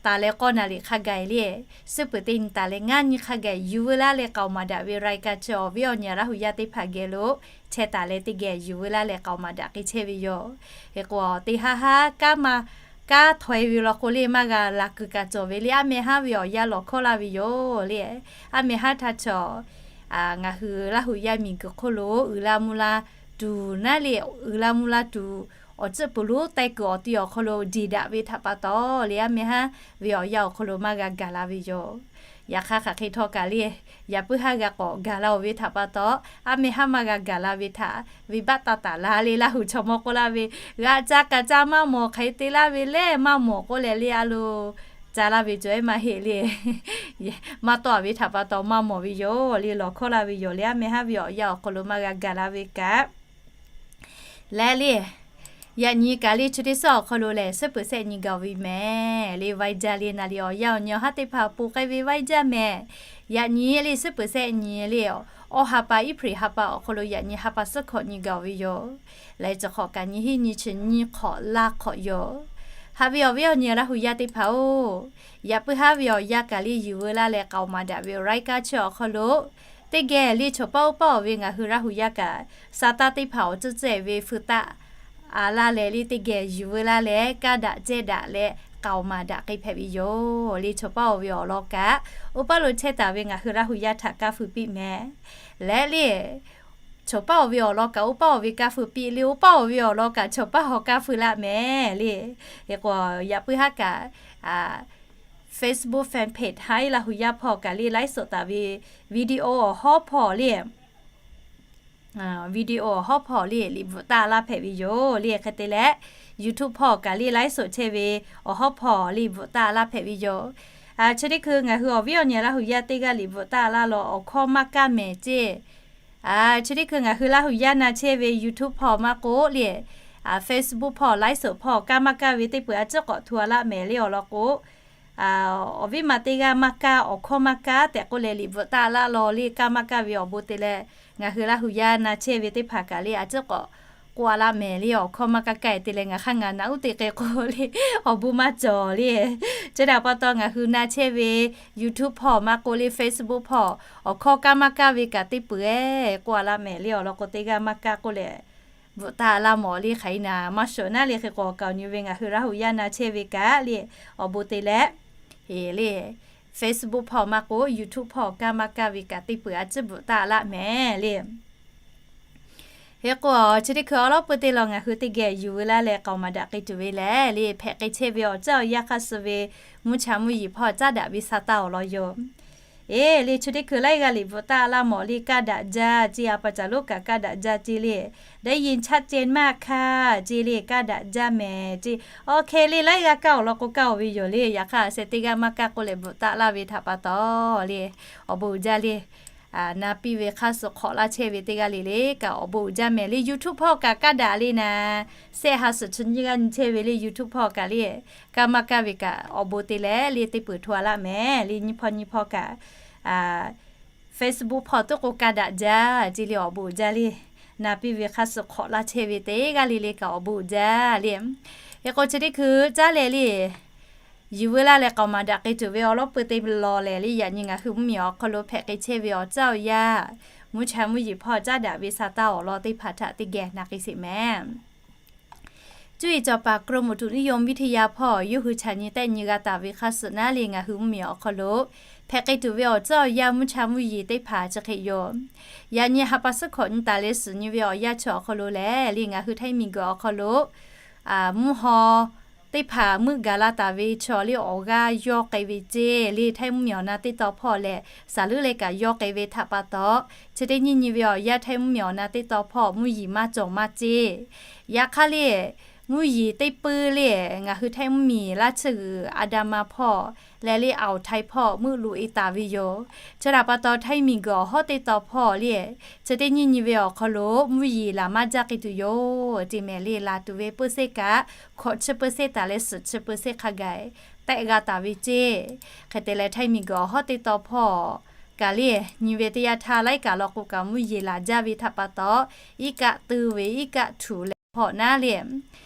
taˍ leh k'awˇ naˍ liꞈ hk'a gaˬ le, suhˉ peuˬ teˇ nyi taˍ leh ngaˇ nyi hk'a gaˬ yuˬ veu laˇ leh k'aoˍ maˍ daꞈ ve raiˉ kaˇ chi awˬ viˉ awˬ nyi Laˇ hu yaˇ teˇ hpaˍ geh lo chehˇ taˍ leh teˇ geh yuˬ veu laˇ leh k'aoˍ maˍ daꞈ k'ai chehˇ ve yoˬ. Hk'e k'o teˇ haˉ haˉ kaˇ maˇ kaˇ htawꞈ e ve law k'o le maˇ g'a laˬ kuiˬ kaꞈ cawˬ ve le, aˉ meh haˉ ve awˬ yanˇ lawˬ hkawˇ laˇ ve yoˬ le. Aˉ meh haˉ htaˇ chaw ngaˬ hui Laˇ hu yaˇ miˬguiˬ hk'oˆ lo uiˍ la mvuh la tuˬ naˉ le, uiˍ la mvuh la tuˬ awˬ ceuˬ peuˬ lonˉ teh kuiˬ awˬ ti awˬ hk'aw lo jeˬ daꞈ ve htaꞈ pa taw le, aˉ meh haˉ ve awˬ yanˇ awˬ hk'aw lo maˇ g'a gaˬ la ve yoˬ. Yaꞈ hk'aˇ hk'aˬ hk'e htawˇ kaꞈ le, yaꞈ puiˉ haˉ g'a k'awꞈ gaˬ la-oˬ ve htaꞈ pa taw, aˉ meh haˉ maˇ g'a gaˬ la ve htaꞈ venˇbaˆ taˇ taˍ la le. Laˇ hu chaw mawˇ k'oˆ laˇ ve, g'a ca kaꞈ ca maˇ mawˬ, hk'aˬ hk'e te laˇ ve lehˬ maˇ mawˬ k'oˆ leh le, a lo ca laˇ ve cawˬ ehˉ maˇ heˆ le. Maˇ tawˆ-a ve htaꞈ pa taw maˇ mawˬ ve yoˬ le, lawˬ hkawˇ laˇ ve yoˬ le. Aˉ meh haˉ ve awˬ yanˇ awˬ hk'aw lo maˇ g'a gaˬ la ve kaꞈ leh le, yaꞈ nyi kaꞈ le chi teˇ suhˉ awˬ hk'aw lo lehˬ suhˉ peuˬ shehˆ nyi gaˬ ve mehˍ le. Vaiˇ jaˇ le, naˍ liꞈ awˬ yanˇ awˬ nyi awˬ haˉ teˇ hpaˍ ponˬ k'ai ve vaiˇ jaˇ mehˍ. Yaꞈ nyi le suhˉ peuˬ shehˆ nyi le, awˬ ha pa Iˉhpriˍ ha pa awˬ hk'aw lo yaꞈ nyi ha pa suhˉ hkawꞈ nyi gaˬ ve yoˬ. Leh cawˬ hk'awꞈ kaꞈ nyi hiˉ nyi chi nyi hk'awꞈ laˇ hk'awꞈ yoˬ. Haꞈ ve awˬ viˉ awˬ nyi Laˇ hu yaˇ teˇ hpaˍ-oˬ, yaꞈ puiˉ haˉ ve awˬ yanˇ kaꞈ le yuˬ veu laˇ leh k'aoˍ maˍ daꞈ ve raiˉ kaˇ chi awˬ hk'aw lo teˇ geh le chaw paˇ oˇ paˇ awˬ ve ngaˬ hui Laˇ hu yaˇ kaꞈ sa taˇ teˇ hpaˍ awˬ ceuˬ ceuˬ ve feu taˆ a laˇ leh le teˇ geh yuˬ veu laˇ leh kaˇ daꞈ cehˇ daꞈ leh k'aoˍ maˍ daꞈ k'ai hpehꞈ ve yoˬ. Le chaw paˇ awˬ ve awˬ lawn kaꞈ oˇ paˇ lo chehˇ taˍ ve ngaˬ hui Laˇ hu yaˇ htaꞈ kaˇ feu piˇ mehˍ. Leh le chaw paˇ awˬ ve awˬ lawn kaꞈ oˇ paˇ awˬ ve kaˇ feu piˇ le, oˇ paˇ awˬ ve awˬ lawn kaꞈ chaw paˇ hawˬ kaˇ feu laˇ mehˍ le. Hk'e k'o yaꞈ puiˉ haˉ kaꞈ Facebook fan page Hi Laˇ hu yaˇ hpawˇ kaꞈ le laiˉ suhˍ taˍ ve video awˬ hawˉ hpawˇ le video awˬ hawˉ hpawˇ le liꞈ bvuhꞈ taˆ laˇ hpehꞈ ve yoˬ le. Hk'e te leh, YouTube hpawˇ kaꞈ le ไลฟ์สด chehˇ ve awˬ hawˉ hpawˇ liꞈ bvuhꞈ taˆ laˇ hpehꞈ ve yoˬ. Chi teˇ hkui ngaˬ hui awˬ viˉ awˬ nyi Laˇ hu yaˇ teˇ g'aˇ liꞈ bvuhꞈ taˆ laˇ law awˬ hkawˇ maˇ kaˇ mehˍ ceˇ. Chi teˇ hkui ngaˬ hui Laˇ hu yaˇ na chehˇ ve YouTube hpawˇ maˇ k'oˆ le, Facebook hpawˇ ไลฟ์สด hpawˇ kaˇ maˇ kaˇ ve teˇ peuˬ a ciˉ k'awꞈ hto a laˇ mehˍ le awˬ lawn k'o, awˬ viˉ ma teˇ g'aˇ maˇ kaˇ, awˬ hkawˇ maˇ kaˇ tehꞈ k'oˆ leh liꞈ bvuhꞈ taˆ laˇ law le, kaˇ maˇ kaˇ ve awˬ bon te leh, ngaˬ hui Laˇ hu yaˇ na chehˇ ve teˇ hpaˍ kaꞈ le a ciˉ k'awꞈ k'oˆ a laˇ mehˍ le awˬ hkawˇ maˇ kaˇ kaˇ te leh ngaˬ hk'aˇ ngaˬ naꞈ uˉ te k'ai k'o le, awˬ bon maˇ cawˬ le. Chi htaꞈ pa taw ngaˬ hui na chehˇ ve YouTube hpawˇ maˇ k'oˆ le Facebook hpawˇ awˬ hkawˇ kaˇ maˇ kaˇ ve kaꞈ teˇ peuˬ e k'oˆ a laˇ mehˍ le awˬ lawn k'o teˇ g'aˇ maˇ kaˇ k'oˆ leh bvuhꞈ taˆ laˇ mawˬ le hk'aˬ hk'e naˍ maˇ shoˍ naˉ le hk'e k'o k'aoˍ nyi ve ngaˬ hui Laˇ hu yaˇ na chehˇ ve kaꞈ le awˬ bon te leh, le Facebook hpawˇ maˇ k'oˆ YouTube hpawˇ kaˇ maˇ kaˇ ve kaꞈ teˇ peuˬ a ciˉ bvuhꞈ taˆ laˇ mehˍ le. Hk'e k'o, chi teˇ hkui awˬ lawn peu te law ngaˬ hui teˇ geh yuˬ veu laˇ leh k'aoˍ maˍ daꞈ k'ai tuˬ ve lehˬ le, hpehꞈ k'ai chehˇ ve awˬ caˇ awˬ yaˇ hk'aˇ suh ve mvuhˇ cha mvuhˇ yeˬ hpawˇ caˉ daꞈ ve sa taˇ awˬ lawn yoˬ. Eˬ le, chi teˇ hkui laiˉ g'aˇ liꞈ bvuhꞈ taˆ laˇ mawˬ le kaˇ daꞈ jaˇ ceˇ, a pa caˬ lonˉ kaꞈ kaˇ daꞈ jaˇ ceˇ le, ได้ยินชัดเจนมากค่ะ ceˇ le, kaˇ daꞈ jaˇ mehˍ ceˇ. Awˬ hk'e le laiˉ g'aˇ kaˇ awˬ lawn k'o kaˇ oˬ ve yoˬ le, yaꞈ hk'aˇ a sheh teˇ g'aˇ maˇ kaˇ k'oˆ leh bvuhꞈ taˆ laˇ ve htaꞈ pa taw le, awˬ bon uiˍ jaˇ le. Na piˇ ve hk'aˇ suh hk'awꞈ laˇ chehˇ ve teˇ g'aˇ le le kaꞈ awˬ bon uiˍ jaˇ mehˍ le. YouTube hpawˇ kaꞈ kaˇ daꞈ le naˍ, shehˆ ha suhˍ chi nyiˇ g'aˇ nyi chehˇ ve le YouTube hpawˇ kaꞈ le, kaˇ maˇ kaˇ ve kaꞈ awˬ bon te leh le teˇ peuˬ hto a laˇ mehˍ le nyiˇ hpawˇ nyiˇ hpawˇ kaꞈ Facebook hpawˇ teˇ k'o kaˇ daꞈ jaˇ ceˇ le awˬ bon uiˍ jaˇ le. Na piˇ ve hk'aˇ suh hk'awꞈ laˇ chehˇ ve teˇ g'aˇ le le kaꞈ awˬ bon uiˍ jaˇ le. Hk'e k'o chi teˇ hkui caˉ leh le yuˬ veu laˇ leh k'aoˍ maˍ daꞈ k'ai tuˬ ve awˬ lawn peu te law lehˬ le, yaꞈ nyi ngaˬ hui mvuhˇmiˬ awˬ hk'aw lo hpehꞈ k'ai chehˇ ve awˬ caˇ awˬ yaˇ mvuhˇ cha mvuhˇ yeˬ hpawˇ caˉ daꞈ ve sa taˇ awˬ lawn teˇ hpaˍ htaꞈ teˇ geh na k'ai sheˍ mehˍ. Cuˇ yiˍ cawˬ paˍ กรมอุตุนิยมวิทยา hpawˇ yawˇ hui chaꞈ nyi tehˆ nyi g'a taˍ ve hk'aˇ suh naˉ le ngaˬ hui mvuhˇmiˬ awˬ hk'aw lo hpehꞈ k'ai tuˬ ve awˬ caˇ awˬ yaˇ mvuhˇ cha mvuhˇ yeˬ teˇ hpaˍ chi hk'e yoˬ. Yaꞈ nyi ha pa suhˉ hkawꞈ nyi taˍ leh suhˍ nyi ve awˬ yanˇ chi awˬ hk'aw lo lehˬ le ngaˬ hui htaiˇ miˬguiˬ awˬ hk'aw lo mvuhˇ haw teˇ hpaˍ meuˆ gaˬ la taˍ ve chaw le awˬ g'aˇ yawˇ k'ai ve ceˇ le htaiˇ mvuhˇmiˬ awˬ na teˇ taw hpawˇ lehˬ, saˍ leuˉ leh kaꞈ yawˇ k'ai ve htaꞈ pa taw, chi teˇ nyiˇ nyi ve awˬ yanˇ htaiˇ mvuhˇmiˬ awˬ na teˇ taw hpawˇ mvuhˇ yeˬ maˇ cawˬ maˇ ceˇ. Yaꞈ hk'aˇ le mvuhˇ yeˬ teˇ puiˇ le ngaˬ hui htaiˇ mvuhˇmiˬ laˇ tsuhˇ g'uiˬ อันดามัน hpawˇ leh le Aoˍ htaiˇ hpawˇ meuˆ loꞈ e taˍ ve yoˬ. Chi htaꞈ pa taw htaiˇ miˬguiˬ awˬ hawˉ teˇ taw hpawˇ le chi teˇ nyiˇ nyi ve awˬ hk'aw lo mvuhˇ yeˬ laˬ maˇ jaˇ k'ai tuˬ yoˬ ceˇ mehˍ le. Laˬ tuˬ ve peuˇ sehˉ kaꞈ hkawꞈ chi peuˇ sehˉ taˍ leh suhˍ chi peuˇ sehˉ hk'a gaˬ tehˆ g'a taˍ ve ceˇ. Hk'e te leh htaiˇ miˬguiˬ awˬ hawˉ teˇ taw hpawˇ kaꞈ le nyi ve teˇ yanˇ htaˇ laiˉ kaꞈ law k'o kaꞈ mvuhˇ yeˬ laˬ jaˇ ve htaꞈ pa taw, iˉ kaˆ teu ve iˉ kaˆ htuꞈ leh hpawˇ naˉ le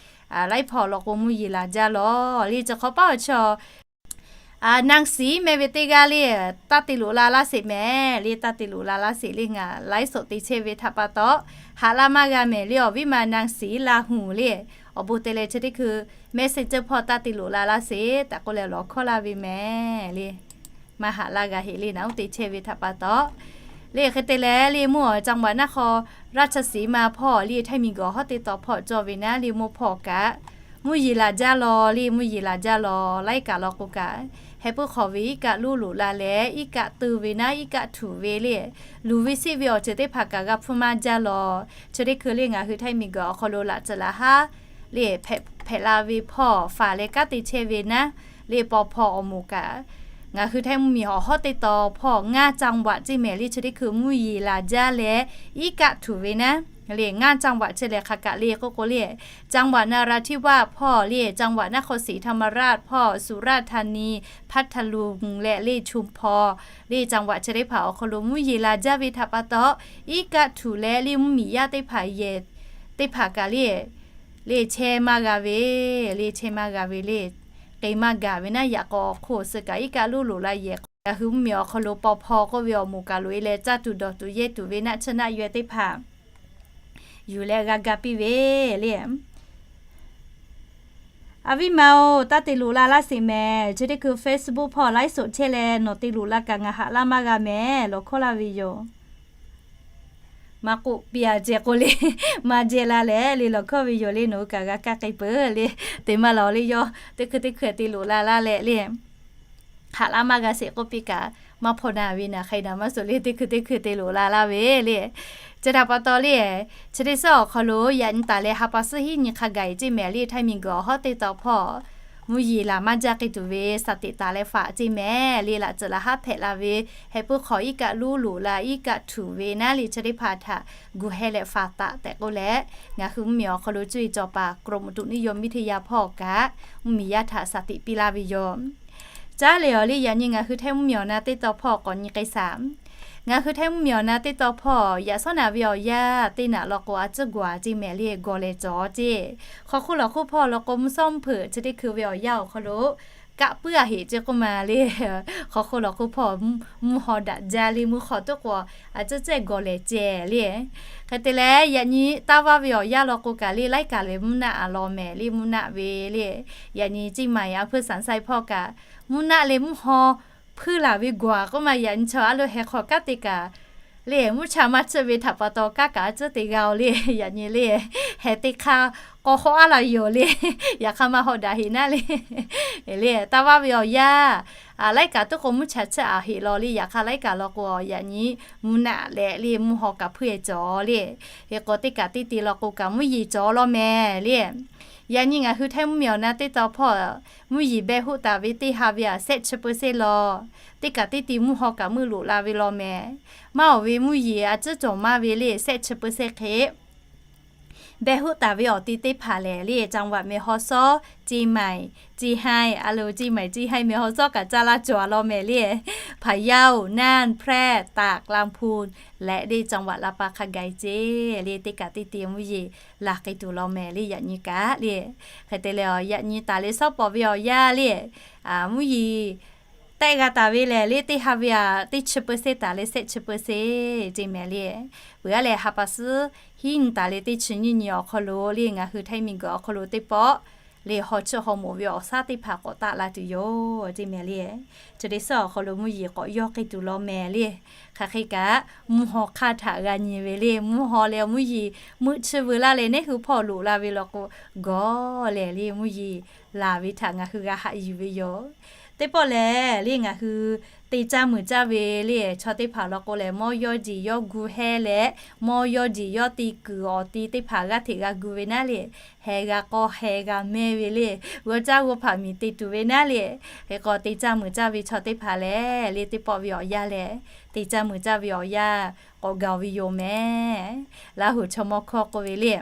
laiˉ hpawˇ law k'o mvuhˇ yeˬ laˬ jaˇ lawˬ le. Chi hk'awꞈ paˉ awˬ chi นางศรี meh ve teˇ g'aˇ le taˇ te loꞈ la laˇ sheˍ mehˍ le, taˇ te loꞈ la laˇ sheˍ le ngaˬ ไลฟ์สด te chehˇ ve htaꞈ pa taw, haꞈ laˇ maˇ g'a mehˍ le awˬ viˉ ma นางศรีลาหู le. Awˬ bon te leh chi teˇ hkui mehˆ seˍ ceuˇ hpawˇ taˇ te loꞈ la laˇ sheˍ tehꞈ k'oˆ leh lawˬ hkawˇ laˇ ve mehˍ le. Maˇ haꞈ laˇ g'a heꞈ le naꞈ uˉ te chehˇ ve htaꞈ pa taw, le hk'e te leh le mvuhˇ awˬ จังหวัด naˆ hk'aw ราชสีมา hpawˇ le htaiˇ miˬguiˬ awˬ hawˉ teˇ taw hpawˇ cawˇ ve naˉ le mvuhˇ hpawˇ kaꞈ mvuhˇ yeˬ laˬ jaˇ lawˬ le, mvuhˇ yeˬ laˬ jaˇ lawˬ. Laiˉ kaꞈ law k'o kaꞈ heh puiˉ hk'awꞈ ve iˉ kaˆ loˇ loꞈ la leh iˉ kaˆ teu ve naˉ iˉ kaˆ htuꞈ ve le luˬ ve siˆ ve awˬ ceuˬ teˇ hpaˍ kaꞈ g'a hpfuhˇ maˇ jaˇ lawˬ. Chi teˇ hkui le ngaˬ hui htaiˇ miˬguiˬ awˬ hk'aw lo laꞈ tcuhˍ laꞈ haˉ le hpehꞈ la ve hpawˇ faˍ leh kanˉ te chehˇ ve naˉ le paw hpawˇ awˬ moˍ kaꞈ ngaˬ hui htaiˇ mvuhˇmiˬ awˬ hawˉ teˇ taw hpawˇ ngaˇ จังหวัด ceˇ mehˍ le chi teˇ hkui mvuhˇ yeˬ laˬ jaˇ leh iˉ kaˆ htuꞈ ve naˉ le ngaˇ จังหวัด chi lehˬ hk'aˬ kaꞈ le k'oˆ k'o le จังหวัดนราธิวาส hpawˇ le จังหวัดนครศรีธรรมราช hpawˇ สุราษฎร์ธานี พัทลุง leh le ชุมพร le จังหวัด chi teˇ hpaˍ awˬ hk'aw lo mvuhˇ yeˬ laˬ jaˇ ve htaꞈ pa taw, iˉ kaˆ htuꞈ leh le mvuhˇmiˬ yaˇ teˇ hpaˍ yehˬ teˇ hpaˍ kaꞈ le le chehˇ maˇ g'a ve le chehˇ maˇ g'a ve le k'e maˇ gaˬ ve naˉ yaꞈ k'aw awˬ hk'oˆ suh kaꞈ iˉ kaˆ loˇ loꞈ la yehˬ k'o ngaˬ hui mvuhˇmiˬ awˬ hk'aw lo paw hpawˇ k'oˆ ve awˬ moˍ kaꞈ loꞈ e leh caˇ tuˬ dawˬ tuˬ yehˇ tuˬ ve naˆ tsuhˇ naˆ yaweh teˇ hpaˍ yuˬ leh g'a ga piˇ ve le. Aˬ viˉ ma-oˬ, taˇ te loꞈ la laˇ sheˍ mehˍ. Chi teˇ hkui Facebook hpawˇ ไลฟ์สด chehˇ leh nawˬ te loꞈ la kaꞈ ngaˬ haꞈ laˇ maˇ g'a mehˍ lawˬ hkawˇ laˇ ve yoˬ. Maˇ k'oˆ piˇ a ceh k'o le, maˇ jehˇ la leh le lawˬ hkawˇ ve yoˬ le. Nawˬ hui kaꞈ g'a kaˇ k'ai peuˬ le. Te maˇ lawˬ le yawˇ teˇ hkui teˇ hkui te loꞈ la laˇ leh le haꞈ laˇ maˇ g'a sheˍ k'oˆ piˇ kaꞈ maˇ hpaw na ve naˬ hk'e naˬ maˇ suh le, teˇ hkui teˇ hkui te loꞈ la laˇ ve le. Chi htaꞈ pa taw le, chi teˇ suhˉ awˬ hk'aw lo yaꞈ nyi taˍ leh ha pa suhˉ hiˉ nyi hk'a gaˬ ceˇ mehˍ le, htaiˇ miˬguiˬ awˬ hawˉ teˇ taw hpawˇ mvuhˇ yeˬ laˬ maˇ jaˇ k'ai tuˬ ve shaˍ tiꞈ taˍ leh faꞈ ceˇ mehˍ le, laꞈ tcuhꞈ laꞈ haˉ hpehꞈ la ve, heh puiˉ hk'aw iˉ kaˆ luˉ loꞈ la iˉ kaˆ htuꞈ ve naˉ le, chi teˇ hpaˍ htaꞈ gu heh leh faꞈ taˍ tehꞈ k'oˆ leh, ngaˬ hui mvuhˇmiˬ awˬ hk'aw lo cuˇ yiˍ cawˬ paˍ กรมอุตุนิยมวิทยา hpawˇ kaꞈ mvuhˇmiˬ yaˇ htaꞈ shaˍ tiꞈ piˇ laˇ ve yoˬ. Caˉ lehˬ awˬ le, yaꞈ nyi ngaˬ hui htaiˇ mvuhˇmiˬ awˬ na teˇ taw hpawˇ k'awꞈ nyi k'ai shaˍ. Ngaˬ hui htaiˇ mvuhˇmiˬ awˬ na teˇ taw hpawˇ yaꞈ shawˉ naꞈ ve awˬ yanˇ teˇ naꞈ law k'o, a ciˉ gawˬ ceˇ mehˍ le, gawˬ lehˬ cawˬ ceˇ. Hk'aw hk'oˆ lawˬ hk'oˆ hpawˇ law k'o, mvuhˇ shawˉ mvuhˇ hpeuꞈ chi teˇ hkui ve awˬ yanˇ awˬ hk'aw lo kaˆ puiˉ a heꞈ ceˇ k'oˆ ma le. Hk'aw hk'oˆ lawˬ hk'oˆ hpawˇ mvuhˇ haw daꞈ jaˇ le, mvuhˇ haw tuˉ k'o, a ciˉ cehˇ gawˬ lehˬ cehˬ le. Hk'e te leh, yaꞈ nyi taˇ vaˇ ve awˬ yanˇ law k'o kaꞈ le, laiˉ kaꞈ lehˬ mvuhˇ naˆ a law mehˍ le, mvuhˇ naˆ ve le. Yaꞈ nyi ceˇ ma a hpuiˇ saˍ sai hpawˇ kaꞈ mvuhˇ naˆ leh mvuhˇ haw hpuiˇ laˬ ve gawˬ k'oˆ ma, yaꞈ nyi chaw a lo heh hk'aw kanˉ te kaꞈ le, mvuhˇ cha maˇ chiˇ ve htaꞈ pa taw kanˉ kaꞈ a ciˉ te g'a oˬ le. Yaꞈ nyi le, heh teˇ hk'aˇ k'aw hawˉ aˉ la yoˬ le. Yaꞈ hk'aˇ maˇ haw daꞈ heꞈ naˉ le. Le, taˇ vaˇ ve awˬ yanˇ, laiˉ kaꞈ tuˉ k'o mvuhˇ cha chiˇ a heꞈ law le. Yaꞈ hk'aˇ laiˉ kaꞈ law k'o, yaꞈ nyi mvuhˇ naˆ leh le mvuhˇ haw kaꞈ hpuiˇ e cawˬ le. Hk'e k'o teˇ kaꞈ teˇ te law k'o kaꞈ mvuhˇ yeˬ cawˬ law mehˍ le. Yaꞈ nyi ngaˬ hui htaiˇ mvuhˇmiˬ awˬ na teˇ taw hpawˇ mvuhˇ yeˍ beh hoˆ taˍ ve teˇ ha ve a shehˆ chi เปอร์เซ็นต์ law. Teˇ kaꞈ teˇ te mvuhˇ haw kaꞈ meuˇ loꞈ la ve law mehˍ. Maˇ awˬ ve mvuhˇ yeˬ a ciˉ cawˬ maˇ ve le, shehˆ chi เปอร์เซ็นต์ hk'e beh hoˆ taˍ ve awˬ te teˇ hpaˍ lehˬ le, จังหวัดแม่ฮ่องสอน, เชียงใหม่, เชียงราย a lo เชียงใหม่ เชียงราย แม่ฮ่องสอน kaꞈ caˇ laˇ cawˬ a law mehˍ le. พะเยา, น่าน, แพร่, ตาก, ลำพูน leh le จังหวัดลำปาง hk'a gaˬ ceˇ le, teˇ kaꞈ teˇ te mvuhˇ yeˬ laˬ k'ai tuˬ law mehˍ le, yaꞈ nyi kaꞈ le. Hk'e te leh, yaꞈ nyi taˍ leh shawˉ pawˍ ve awˬ yanˇ le, mvuhˇ yeˬ tehˆ g'a taˍ ve lehˬ le, teˇ ha ve a teˇ chi เปอร์เซ็นต์ taˍ leh shehˆ chi เปอร์เซ็นต์ ceˇ mehˍ le. Peuˬ a leh ha pa suhˉ hiˉ nyi taˍ leh teˇ chi nyiˇ nyi awˬ hk'aw lo le, ngaˬ hui htaiˇ miˬguiˬ awˬ hk'aw lo teˇ pawˆ le haw chiˇ haw moˍ ve awˬ shaˉ teˇ hpaˍ k'awꞈ taˆ la tuˬ yoˬ ceˇ mehˍ le. Chi teˇ suhˉ awˬ hk'aw lo mvuhˇ yeˬ k'awꞈ yawˇ k'ai tuˬ law mehˍ le. Hk'aˬ hk'e kaꞈ mvuhˇ haw hk'aˇ htaꞈ g'a nyi ve le, mvuhˇ haw leh mvuhˇ yeˬ meuˆ chiˇ veu laˇ leh neˉ hui hpawˇ loꞈ la ve law k'o, gawˬ lehˬ le mvuhˇ yeˬ laˬ ve htaꞈ ngaˬ hui g'a haꞈ yuˬ ve yoˬ. Teˇ pawˆ lehˬ le ngaˬ hui te caˇ muiˬ caˇ ve le, chaw teˇ hpaˍ law k'o lehˬ, mawˇ yawˇ jeˬ yawˇ gu heh leh, mawˇ yawˇ jeˬ yawˇ te kuiˬ awˬ te teˇ hpaˍ g'aˇ hteꞈ g'a gu ve naˉ le, heh g'a k'aw heh g'a mehˇ ve le, g'aw caˇ g'aw hpaꞈ miˬ te tuˬ ve naˉ le. Hk'e k'o te caˇ muiˬ caˇ ve chaw teˇ hpaˍ lehˬ le, teˇ pawˆ ve awˬ yanˇ lehˬ, te caˇ muiˬ caˇ ve awˬ yanˇ k'awꞈ gaˬ ve yoˬ mehˍ. Laˇ huˍ chaw mawˇ hkawˇ k'oˆ ve le,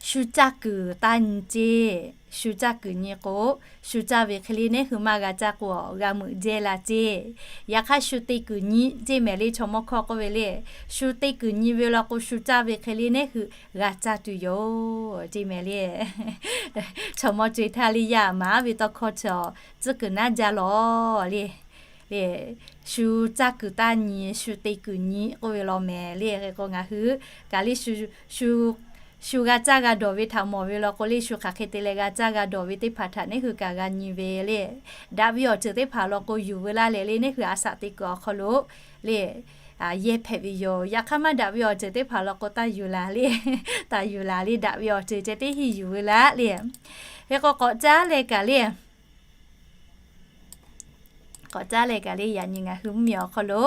shu caˇ kuiˬ taˇ nyi ceˇ. Shu caˇ kuiˬ nyi k'o, shu caˇ ve hk'e le neˉ hui maˇ g'a caˇ k'o, g'a meuꞈ jehˇ la ceˇ. Yaꞈ hk'aˇ shu te kuiˬ nyi ceˇ mehˍ le, chaw mawˇ hkawˇ k'oˆ ve le, shu te kuiˬ nyi ve law k'o, shu caˇ ve hk'e le neˉ hui g'a caˇ tuˬ yoˬ ceˇ mehˍ le. Chaw mawˇ co e htaˇ le, yaˇ maˍ ve tawˇ hkawˇ chi tcuhˉ kuiˬ naˉ jaˇ lawˬ le. Le, shu caˇ kuiˬ taˇ nyi, shu te kuiˬ nyi k'oˆ ve law mehˍ le. Hk'e k'o ngaˬ hui kaꞈ le, shu g'a caˇ g'a dawˬ ve htaꞈ mawˬ ve law k'o le, shu hk'aˬ hk'e te leh g'a caˇ g'a dawˬ ve teˇ hpaˍ htaꞈ neˉ hui kaꞈ g'a nyi ve le. Daꞈ ve awˬ ceuˬ teˇ hpaˍ law k'o yuˬ veu laˇ leh le, neˉ hui a shaꞈ te kuiˬ awˬ hk'aw lo le, yehˇ hpehꞈ ve yoˬ. Yaꞈ hk'aˇ maˇ daꞈ ve awˬ ceuˬ teˇ hpaˍ law k'o taˇ yuˬ laˬ le. Taˇ yuˬ laˬ le, daꞈ ve awˬ ceuˬ ceh tiˉ hiˇ yuˬ veu laˇ le. Hk'e k'o k'awꞈ caˉ leh kaꞈ le, k'awꞈ caˉ leh kaꞈ le, yaꞈ nyi ngaˬ hui mvuhˇmiˬ awˬ hk'aw lo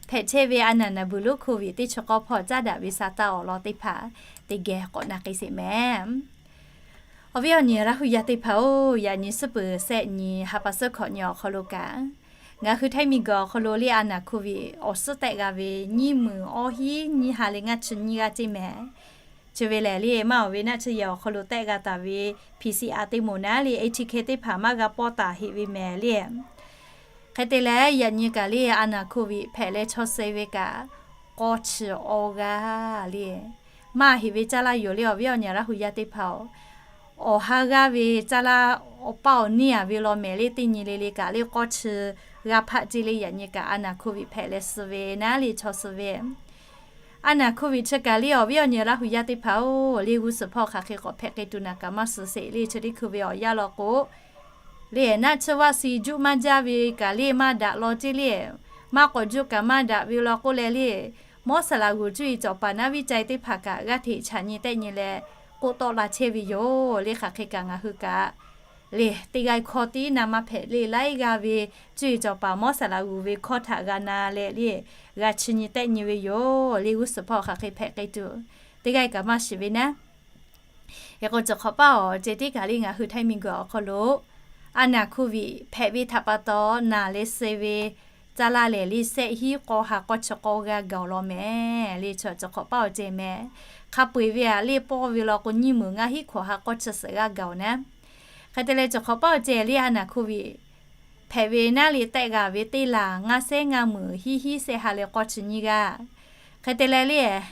hpehꞈ chehˇ ve a naˍ naˍ buiˬ lonˉ โควิด teˇ chi k'awˇ hpawˇ caˉ daꞈ ve sha taˇ awˬ lawn teˇ hpaˍ teˇ geh k'awꞈ na k'ai sheˍ mehˍ. Awˬ viˉ awˬ nyi Laˇ huˍ yaˇ teˇ hpaˍ-oˬ, yaꞈ nyi suhˉ peuˬ shehˆ nyi ha pa suhˉ hkawꞈ nyi awˬ hk'aw lo kaꞈ, ngaˬ hui htaiˇ miˬguiˬ awˬ hk'aw lo le a naˍ โควิด awˬ suhˉ tehˆ g'a ve nyiˇ meunˍ awˇ hiˉ nyiˇ ha leh ngaˇ chi nyiˇ g'aˇ ceˇ mehˍ. Chi ve lehˬ le, maˇ awˬ ve naˆ chi yehˬ awˬ hk'aw lo tehˆ g'a taˍ ve PCR teˇ moˍ naˉ le, ATK teˇ hpaˍ maˇ g'a pawˇ taˍ heꞈ ve mehˍ le. Hk'e te leh, yaꞈ nyi kaꞈ le a naˍ โควิด hpehꞈ leh chaw suh ve kaꞈ k'awˇ chi awˇ g'aˇ le. Maˇ heꞈ ve caˇ laˇ yoˬ le, awˬ viˉ awˬ nyi Laˇ huˍ yaˇ teˇ hpaˍ-oˬ. Awˬ ha g'aˇ ve caˇ laˇ awˬ paˇ awˬ neˇ a ve law mehˍ le, teˇ nyi le le kaꞈ le k'awˇ chi g'a hpaˆ ceˇ le, yaꞈ nyi kaꞈ a naˍ โควิด hpehꞈ leh suh ve naˉ le chaw suh ve. A naˍ โควิด chi kaꞈ le awˬ viˉ awˬ nyi Laˇ huˍ yaˇ teˇ hpaˍ-oˬ, le g'uˇ suhˍ hpawˇ hk'aˬ hk'e k'awꞈ hpehꞈ k'ai tuˬ naˍ kaꞈ maˇ suh sheˍ le, chi teˇ hkui ve awˬ yanˇ law k'o, le naˆ chi vaˆ suh juˆ maˇ jaˇ ve kaꞈ le maˇ daꞈ law ceˇ le. Maˇ k'awꞈ juˆ kaꞈ maˇ daꞈ ve law k'oˆ leh le, mawˇ saˍ laꞈ g'uˬ cuˇ yiˍ cawˬ paˍ naˉ viˉ ca e teˇ hpaˍ kaꞈ g'aˇ hteꞈ chaꞈ nyi tehˆ nyi leh k'oˆ tawˆ la chehˇ ve yoˬ le. Hk'aˬ hk'e kaꞈ ngaˬ hui kaꞈ le, teˇ g'aˇ hkawˇ tiˉ na maˇ hpehꞈ le, laiˉ g'aˇ ve cuˇ yiˍ cawˬ paˍ mawˇ saˍ laꞈ g'uˬ ve hkawˇ htaꞈ g'a na leh le, g'a chi nyi tehˆ nyi ve yoˬ le. G'uˇ suhˍ hpawˇ hk'aˬ hk'e hpehꞈ k'ai tuˬ, teˇ g'aˇ kaꞈ maˇ shiˍ ve naˉ. Hk'e k'o, cawˬ hk'awꞈ paˇ awˬ ceh tiˉ kaꞈ le ngaˬ hui Htaiˇ miˬguiˬ awˬ hk'aw lo a naˍ hkoˇ viꞈ hpehꞈ ve htaꞈ pa taw, naˬ leh suh ve caˇ laˇ lehˬ le, sehˆ hinˉ k'awˇ ha k'awˇ chi k'awˇ g'aˇ gaˬ-oˬ law mehˍ le. Chaw cawˬ hk'awꞈ paˇ awˬ ceh mehˍ. Hk'a peu-eˬ ve aꞈ le pawˇ ve law k'o, nyiˇ meunˍ ngaˇ hinˉ hkawꞈ ha k'awˇ chi suhˍ g'aˇ gaˬ-oˬ naˉ. Hk'e te leh, cawˬ hk'awꞈ paˇ awˬ ceh le a naˍ hkoˇ viꞈ hpehꞈ ve naˉ le, tehˆ g'a ve teˇ laˬ ngaˇ sehˉ ngaˇ meunˍ hinˉ hinˉ sehˆ ha leh k'awˇ chi nyiˇ g'aˇ. Hk'e te leh le,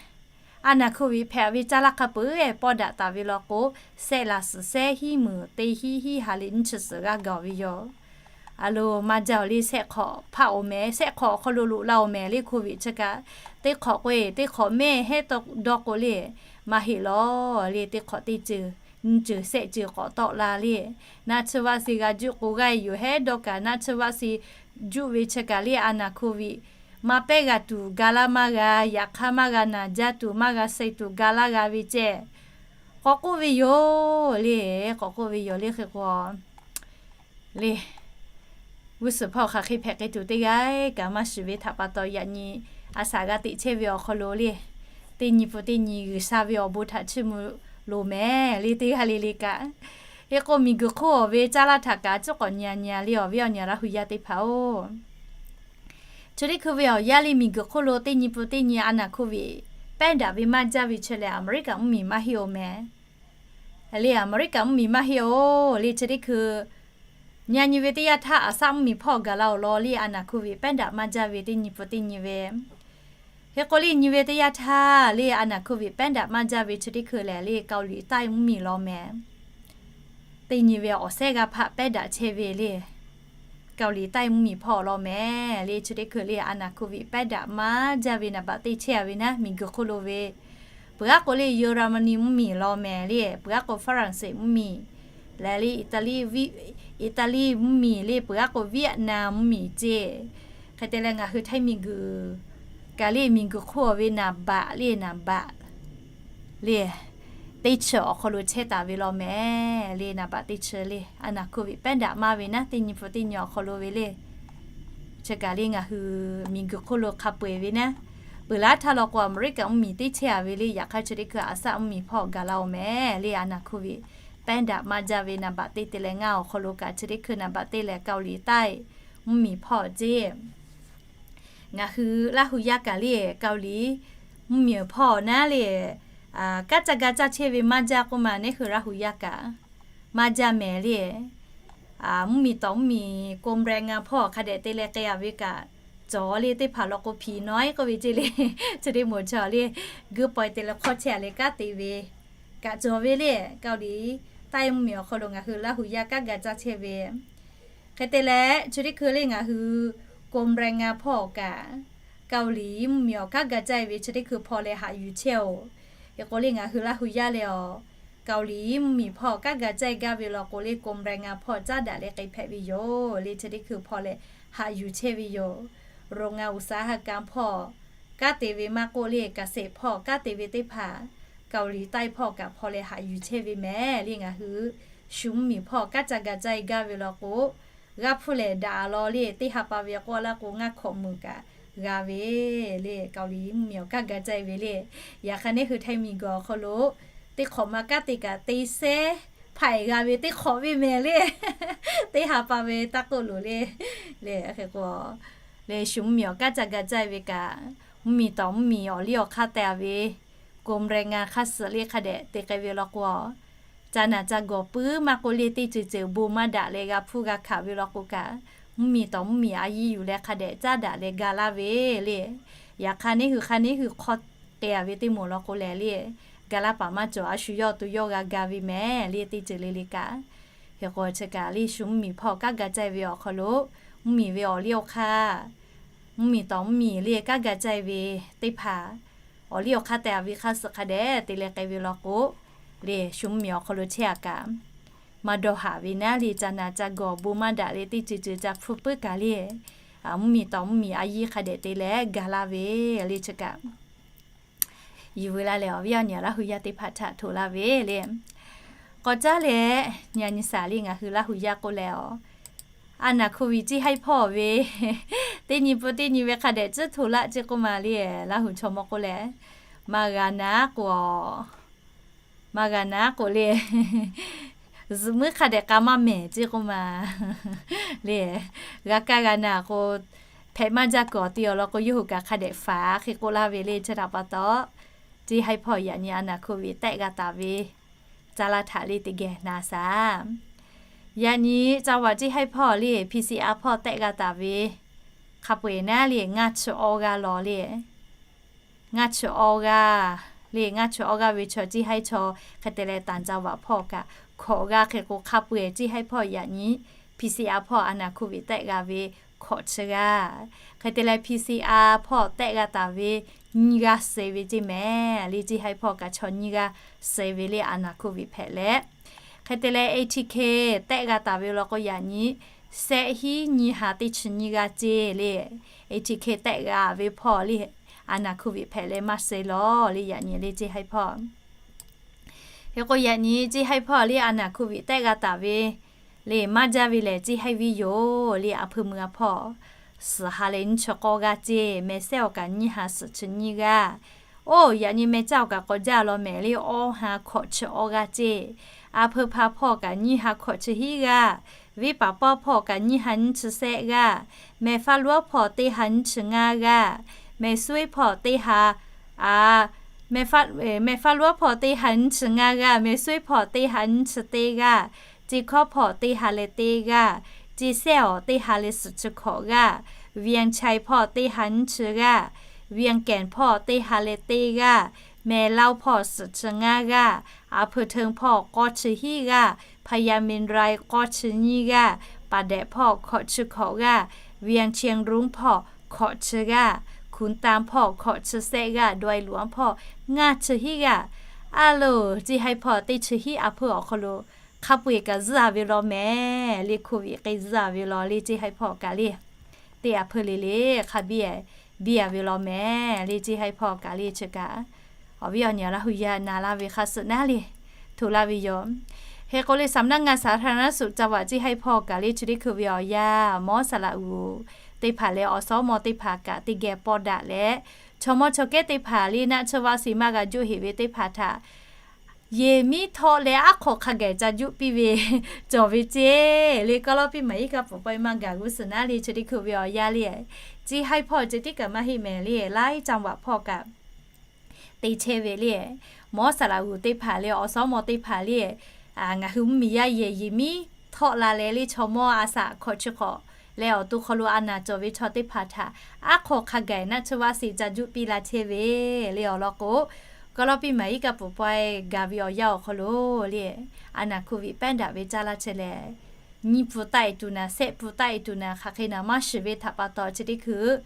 a naˍ hkoˇ viꞈ hpehꞈ ve caˇ laˇ hk'a peu-eˬ pawˇ daꞈ taˍ ve law k'o, sehˆ laˬ suhˍ sehˉ hinˉ meunˍ teˇ hinˉ hinˉ ha leh nyiˇ chi suhˍ g'aˇ gaˬ ve yoˬ. A lo, maˇ jaˇ-oˬ le, sehˆ hk'awꞈ hpaˆ-oˬ mehˍ, sehˆ hk'awꞈ awˬ hk'aw lo loꞈ la-oˬ mehˍ le, hkoˇ viꞈ chi kaꞈ. Teˇ hk'awꞈ k'o-e, teˇ hk'awꞈ mehˆ hehˉ dawˇ k'o le, maˇ heˆ lawˬ le, teˇ hk'awꞈ teˇ ceuˬ, nyiˇ ceuˬ sehˆ ceuˬ k'awꞈ tawˆ la le. Naˆ tsuhˇ vaˆ suh g'a juˆ k'o g'aˇ yoˬ hehˉ dawˇ kaꞈ, naˆ tsuhˇ vaˆ suh juˆ ve chi kaꞈ le a naˍ hkoˇ viꞈ maˇ pehˉ g'a tuˬ ga laˇ maˇ g'a, yaꞈ hk'aˇ maˇ g'a naˬ jaˇ tuˬ, maˇ g'a suh tuˬ ga laˇ g'a ve ceh k'awꞈ k'oˆ ve yoˬ le, k'awꞈ k'oˆ ve yoˬ le. Hk'e k'o le, g'uˇ suhˍ hpawˇ hk'aˬ hk'e hpehꞈ k'ai tuˬ teˇ g'aˇ kaꞈ maˇ shiˍ ve htaꞈ pa taw, yaꞈ nyi a shaꞈ g'a teꞈ chehˇ ve awˬ hk'aw lo le, teˇ nyi pun teˇ nyi G'uiˬsha ve awˬ bon htaꞈ chiˇ mvuh loˍ mehˍ le, teˇ g'aˇ le le kaꞈ. Hk'e k'o, miˬguiˬ hk'oˆ awˬ ve caˇ laˇ htaꞈ kaꞈ cuˉ k'awꞈ nyi a nyi a le, awˬ viˉ awˬ nyi Laˇ hu yaˇ teˇ hpaˍ-oˬ. Chi teˇ hkui ve awˬ yanˇ le, miˬguiˬ hk'oˆ lo teˇ nyi pun teˇ nyi a naˍ hkoˇ viꞈ pehˉ daꞈ ve maˇ jaˇ ve chi lehˬ, Aˍmeˍriˆkaꞈ mvuhˇmiˬ maˇ heˆ-oˬ mehˍ le. Aˍmeˍriˆkaꞈ mvuhˇmiˬ maˇ heˆ-oˬ le. Chi teˇ hkui nyi a nyi ve teˇ yanˇ htaˇ, aˬ saˆ mvuhˇmiˬ hpawˇ gaˬ la-oˬ law le, a naˍ hkoˇ viꞈ pehˉ daꞈ maˇ jaˇ ve teˇ nyi pun teˇ nyi ve. Hk'e k'o le, nyi ve teˇ yanˇ htaˇ le, a naˍ hkoˇ viꞈ pehˉ daꞈ maˇ jaˇ ve chi teˇ hkui lehˬ le, Kaoˍliˍtaˆ mvuhˇmiˬ law mehˍ. Teˇ nyi ve awˬ sehˉ g'aˇ hpaˆ pehˉ daꞈ chehˇ ve le, Kaoˍliˍtaˆ mvuhˇmiˬ hpawˇ law mehˍ le. Chi teˇ hkui le, a naˍ hkoˇ viꞈ pehˉ daꞈ maˇ jaˇ ve naˍ baꞈ teˇ chehˇ a ve naˉ, miˬguiˬ hk'oˆ lo ve peuˬ aˉ k'o le, Yeˍraˍmaˍniˆ mvuhˇmiˬ law mehˍ le, peuˬ aˉ k'o Faˍranˍseˍ mvuhˇmiˬ leh le, Iˍtaˍliˆ mvuhˇmiˬ le, peuˬ aˉ k'o Vietnam mvuhˇmiˬ ceˇ. Hk'e te leh, ngaˬ hui Htaiˇ miˬguiˬ kaꞈ le, miˬguiˬ hk'oˆ ve naˍ baꞈ le, naˍ baꞈ le, teˇ chi awˬ hk'aw lo chehˇ taˍ ve law mehˍ le. Naˍ baꞈ teˇ chi le, a naˍ hkoˇ viꞈ pehˉ daꞈ maˇ ve naˉ, teˇ nyi pun teˇ nyi awˬ hk'aw lo ve le. Chi kaꞈ le, ngaˬ hui miˬguiˬ hk'oˆ lo hk'a peu-eˬ ve naˉ, peuˬ laˇ htaˇ law k'o, Aˍmeˍriˆkaꞈ mvuhˇmiˬ teˇ chehˇ a ve le, yaꞈ hk'aˇ chi teˇ hkui aˬ saˆ mvuhˇmiˬ hpawˇ gaˬ la-oˬ mehˍ le. A naˍ hkoˇ viꞈ pehˉ daꞈ maˇ jaˇ ve naˍ baꞈ teˇ te leh ngaˇ awˬ hk'aw lo kaꞈ, chi teˇ hkui naˍ baꞈ teˇ lehˬ Kaoˍliˍtaˆ mvuhˇmiˬ hpawˇ ceˇ. Ngaˬ hui Laˇ hu yaˇ kaꞈ le, Kaoˍliˍ mvuhˇmiˬ hpawˇ naˉ le, kanˉ caˇ ga caˇ chehˇ ve maˇ jaˇ k'oˆ ma, neˉ hui Laˇ hu yaˇ kaꞈ maˇ jaˇ mehˍ le. Mvuhˇmiˬ tawˍ mvuhˇmiˬ กรมแรงงาน hpawˇ hk'a dehꞈ te leh k'ai a ve kaꞈ, cawˬ le teˇ hpaˍ law k'o, hpiˍ nawˉ-e k'oˆ ve ceˇ le, chi teˇ moˍ chaw le, guiˇ pawehˇ te leh hk'awˇ chehˇ a leh kanˉ te ve kaꞈ cawˬ ve le. Kaoˍliˍtaˆ mvuhˇmiˬ awˬ hk'aw lo ngaˬ hui Laˇ hu yaˇ kanˉ ga caˇ chehˇ ve Hk'e te leh, chi teˇ hkui le ngaˬ hui กรมแรงงาน hpawˇ kaꞈ, Kaoˍliˍ mvuhˇmiˬ awˬ kanˉ ga caˇ-e ve chi teˇ hkui hpaw leh haꞈ yuˬ chehˇ-oˬ. Hk'e k'o le ngaˬ hui Laˇ hu yaˇ leh awˬ, Kaoˍliˍ mvuhˇmiˬ hpawˇ kanˉ ga caˇ-e gaˇ ve law k'o le, กรมแรงงาน hpawˇ caˉ daꞈ leh k'ai hpehꞈ ve yoˬ le. Chi teˇ hkui hpawˇ leh haꞈ yuˬ chehˇ ve yoˬ. โรงงานอุตสาหกรรม hpawˇ kanˉ te ve maˇ k'oˆ le, เกษตร hpawˇ kanˉ te ve teˇ hpaˍ, Kaoˍliˍtaˆ hpawˇ kaꞈ hpaw leh haꞈ yuˬ chehˇ ve mehˍ le. Ngaˬ hui shu mvuhˇmiˬ hpawˇ kanˉ caˇ ga caˇ-e gaˇ ve law k'o, g'a hpuˇ lehˬ daꞈ law le. Teˇ ha pa ve k'oˆ laˇ k'o, ngaˇ hkawꞈ meunˍ kaꞈ g'a ve le. Kaoˍliˍ mvuhˇmiˬ awˬ kanˉ ga caˇ-e ve le. Yaꞈ hk'aˇ neˉ hui Htaiˇ miˬguiˬ awˬ hk'aw lo teˇ hk'awꞈ ma kanˉ te kaꞈ te sehˉ hpaˍ-e g'a ve teˇ hk'awꞈ ve mehˍ le. Teˇ ha pa ve taˇ k'oˆ loˬ le. Le hk'e k'o, le shu mvuhˇmiˬ awˬ kanˉ caˇ ga caˇ-e ve kaꞈ, mvuhˇmiˬ tawˍ mvuhˇmiˬ awˬ liˇ awˬ hk'aˇ te-a ve กรมแรงงาน hk'a suhˍ le hk'a dehꞈ te k'ai ve law k'o, ca naˬ ca gawˬ puiˉ maˇ k'oˆ le, teˇ ceuˬ ceuˬ bon maˇ daꞈ leh g'a hpuˇ g'a hkanˍ ve law k'o kaꞈ, mvuhˇmiˬ tawˍ mvuhˇmiˬ a yiˇ yuˬ leh hk'a dehꞈ caˉ daꞈ leh ga laˇ ve le. Yaꞈ hk'aˇ neˉ hui hk'aˇ neˉ hui hk'awˇ k'ai-a ve teˇ moˍ law k'o lehˬ le, ga laˇ paˍ maˇ cawˬ, a shu yawˇ to yawˇ g'a ga ve mehˍ le, teˇ ceuˬ le le kaꞈ. Hk'e k'o chi kaꞈ le shu mvuhˇmiˬ hpawˇ kanˉ ga caˇ-e ve awˬ hk'aw lo, mvuhˇmiˬ ve awˬ liˇ awˬ hk'aˇ, mvuhˇmiˬ tawˍ mvuhˇmiˬ le kanˉ ga caˇ-e ve teˇ hpaˍ, awˬ liˇ awˬ hk'aˇ te-a ve hk'a suhˍ hk'a dehꞈ te leh k'ai ve law k'o, le shu mvuhˇmiˬ awˬ hk'aw lo chehˇ-a kaꞈ, maˇ dawˇ haˍ ve naˉ le, ca naˬ ca gawˬ bon maˇ daꞈ leh teˇ ceuˬ ceuˬ ca hpuˇ puiˉ kaꞈ le, mvuhˇmiˬ tawˍ mvuhˇmiˬ a yiˇ hk'a dehꞈ te leh ga laˇ ve le. Chi kaꞈ yuˬ veu la leh awˬ viˉ awˬ nyi Laˇ hu yaˇ teˇ hpaˍ htaꞈ htoꞈ laˇ ve le. K'awꞈ caˉ leh, nyi a nyi shaˍ le ngaˬ hui Laˇ huˍ yaˇ k'oˆ leh a, a naˬ hkuˇ viꞈ ciˇ haiˉ hpawˇ ve teˇ nyi pun teˇ nyi ve hk'a dehꞈ tcuhˉ hto laˆ ceˇ k'oˆ ma le, Laˇ huˍ chaw mawˇ k'oˆ leh, maˇ g'a naˉ k'o, maˇ g'a naˉ k'o le, zuhꞈ muiˉ hk'a dehꞈ k'a maˇ mehˍ ceˇ k'oˆ ma le. G'a kaˇ g'a naˬ k'o, hpehꞈ maˇ jaˇ kuiˬ awˬ te awˬ lawn k'o, yawˇ hui kaꞈ hk'a dehꞈ faˍ hk'e k'oˆ laˇ ve le. Chi htaꞈ pa taw, ciˇ haiˉ hpawˇ yaꞈ nyi a naˬ hkuˇ viꞈ tehˆ g'a taˍ ve caˇ laˇ htaꞈ le teˇ geh na shaˍ. Yaꞈ nyi จังหวัด ciˇ haiˉ hpawˇ le PCR hpawˇ tehˆ g'a taˍ ve hk'a peu-eˬ naˉ le ngaˇ chi awˇ g'aˇ law le. Ngaˇ chi awˇ g'aˇ le, ngaˇ chi awˇ g'aˇ ve chaw ciˇ haiˉ chaw hk'e te leh ต่างจังหวัด hpawˇ kaꞈ hkawꞈ g'aˇ hk'e k'o, hk'a peu-eˬ ciˇ haiˉ hpawˇ yaꞈ nyi PCR hpawˇ a naˬ hkuˇ viꞈ tehˆ g'a ve hkawꞈ chi g'aˇ. Hk'e te leh PCR hpawˇ tehˆ g'a taˍ ve nyiˇ g'aˇ suh ve ceˇ mehˍ le. Ciˇ haiˉ hpawˇ kaꞈ chaw nyiˇ g'aˇ suh ve le a naˬ hkuˇ viꞈ hpehꞈ leh, hk'e te leh ATK tehˆ g'a taˍ ve law k'o yaꞈ nyi shehˆ hinˉ nyiˇ ha teˇ chi nyiˇ g'aˇ ceˇ le. ATK tehˆ g'a ve hpawˇ le a naˬ hkuˇ viꞈ hpehꞈ leh maˇ suh lawˬ le yaꞈ nyi le ciˇ haiˉ hpawˇ. Hk'e k'o yaꞈ nyi ciˇ haiˉ hpawˇ le a naˬ hkuˇ viꞈ tehˆ g'a taˍ ve le maˇ jaˇ ve lehˬ ciˇ haiˉ viˉ yoˬ le. A hpeuꞈ meuꞈ a hpawˇ suhˍ ha leh nyiˇ chi k'awˇ g'aˇ ceˇ, meh sehˉ awˬ kaꞈ nyiˇ ha suhˍ chi nyiˇ g'aˇ. Oˇ yaꞈ nyi meh caˇ awˬ kaꞈ k'awꞈ jaˇ law mehˍ le, awˇ ha hkawꞈ chi awˇ g'aˇ ceˇ. A hpeuꞈ hpaˇ hpawˇ kaꞈ nyiˇ ha hkawꞈ chi hiˉ g'aˇ. Venˇ paˍ pawˇ hpawˇ kaꞈ nyiˇ ha nyiˇ chi sehˆ g'aˇ. Meh faˉ luˉ hpawˇ teˇ ha nyiˇ chi ngaˇ g'aˇ. Meh suiˉ hpawˇ teˇ ha, a, meh faˉ luˉ hpawˇ teˇ ha nyiˇ chi ngaˇ g'aˇ. Meh suiˉ hpawˇ teˇ ha nyiˇ chi teˇ g'aˇ. Ceˇ hkawˉ hpawˇ teˇ ha leh teˇ g'aˇ. Ceˇ sehˉ awˬ teˇ ha leh suhˍ chi hkawꞈ g'aˇ. Vientiane hpawˇ teˇ ha nyiˇ chi g'aˇ. Vientiane hpawˇ teˇ ha leh teˇ g'aˇ. Meh laoˇ hpawˇ suhˍ chi ngaˇ g'aˇ. A hpeuꞈ hteun hpawˇ k'awˇ chi hiˉ g'aˇ. Paya Mendrai k'awˇ chi nyiˇ g'aˇ. Paˍ dehꞈ hpawˇ hkawꞈ chi hkawꞈ g'aˇ. Vientiane Rung hpawˇ hkawꞈ chi g'aˇ. Khun Tan hpawˇ hkawꞈ chi sehˆ g'aˇ. Dawˇ-e luꞈ-anˉ hpawˇ ngaˇ chi hiˉ g'aˇ. A loˬ, ciˇ haiˉ hpawˇ teˇ chi hiˉ a hpeuꞈ awˬ hk'aw lo hk'a peu-eˬ kaꞈ zuhˇ a ve law mehˍ le. Hkoˇ viꞈ k'e zuhˇ a ve law le, ciˇ haiˉ hpawˇ kaꞈ le. Teˇ a hpeuꞈ le le hk'a biˇ biˇ a ve law mehˍ le, ciˇ haiˉ hpawˇ kaꞈ le. Chi kaꞈ awˬ viˉ awˬ nyi Laˇ huˍ yaˇ na laˇ ve hk'a suhˍ naˉ le, hto laˇ ve yoˬ. Hk'e k'o le สำนักงานสาธารณสุขจังหวัด ciˇ haiˉ hpawˇ kaꞈ le chi teˇ hkui ve awˬ yanˇ mawˉ saˍ laꞈ g'uˬ teˇ hpaˍ leh awˬ suhˉ mawˇ teˇ hpaˍ kaꞈ teˇ geh pawˇ daꞈ leh, chaw mawˇ chaw kehˉ teˇ hpaˍ le naˆ tsuhˇ vaˆ si maˇ g'a juˆ heꞈ ve teˇ hpaˍ htaꞈ yehˬ miˉ htawˆ leh aˉ hk'awꞈ hk'a gaˬ ca juˆ piˇ ve cawˬ ve ceˇ le. Kawˇ lawˇ piˇ maˍ iˉ kaˆ pfuhˍ pawehˇ maˇ gaˬ g'uˇ suhˍ naˉ le, chi teˇ hkui ve awˬ yanˇ le, ciˇ haiˉ hpawˇ ceh tiˉ kaꞈ maˇ heˆ mehˍ le, laiˉ จังหวัด hpawˇ kaꞈ te chehˇ ve le. Mawˉ saˍ laꞈ g'uˬ teˇ hpaˍ le awˬ suhˉ mawˇ teˇ hpaˍ le ngaˬ hui mvuhˇmiˬ yaˇ yehˬ yehˬ miˉ htawˆ la leh le chaw mawˇ a saꞈ hkawꞈ chi hk'awꞈ leh awˬ to hk'aw lo a naˬ cawˬ ve chaw teˇ hpaˍ htaꞈ aˉ hk'awꞈ hk'a gaˬ naˆ tsuhˇ vaˆ si ca juˆ piˇ la chehˇ ve le. Awˬ lawn k'o, kawˇ lawˇ piˇ maˍ iˉ kaˆ pfuhˍ pawehˇ gaˬ ve awˬ yanˇ awˬ hk'aw lo le, a naˬ hkoˇ viꞈ pehˉ daꞈ ve caˇ laˇ chehˇ leh, nyiˇ pun taˆ e tuˬ naˍ, sehˆ pun taˆ e tuˬ naˍ, hk'aˬ hk'e naˍ maˇ shiˍ ve htaꞈ pa taw chi teˇ hkui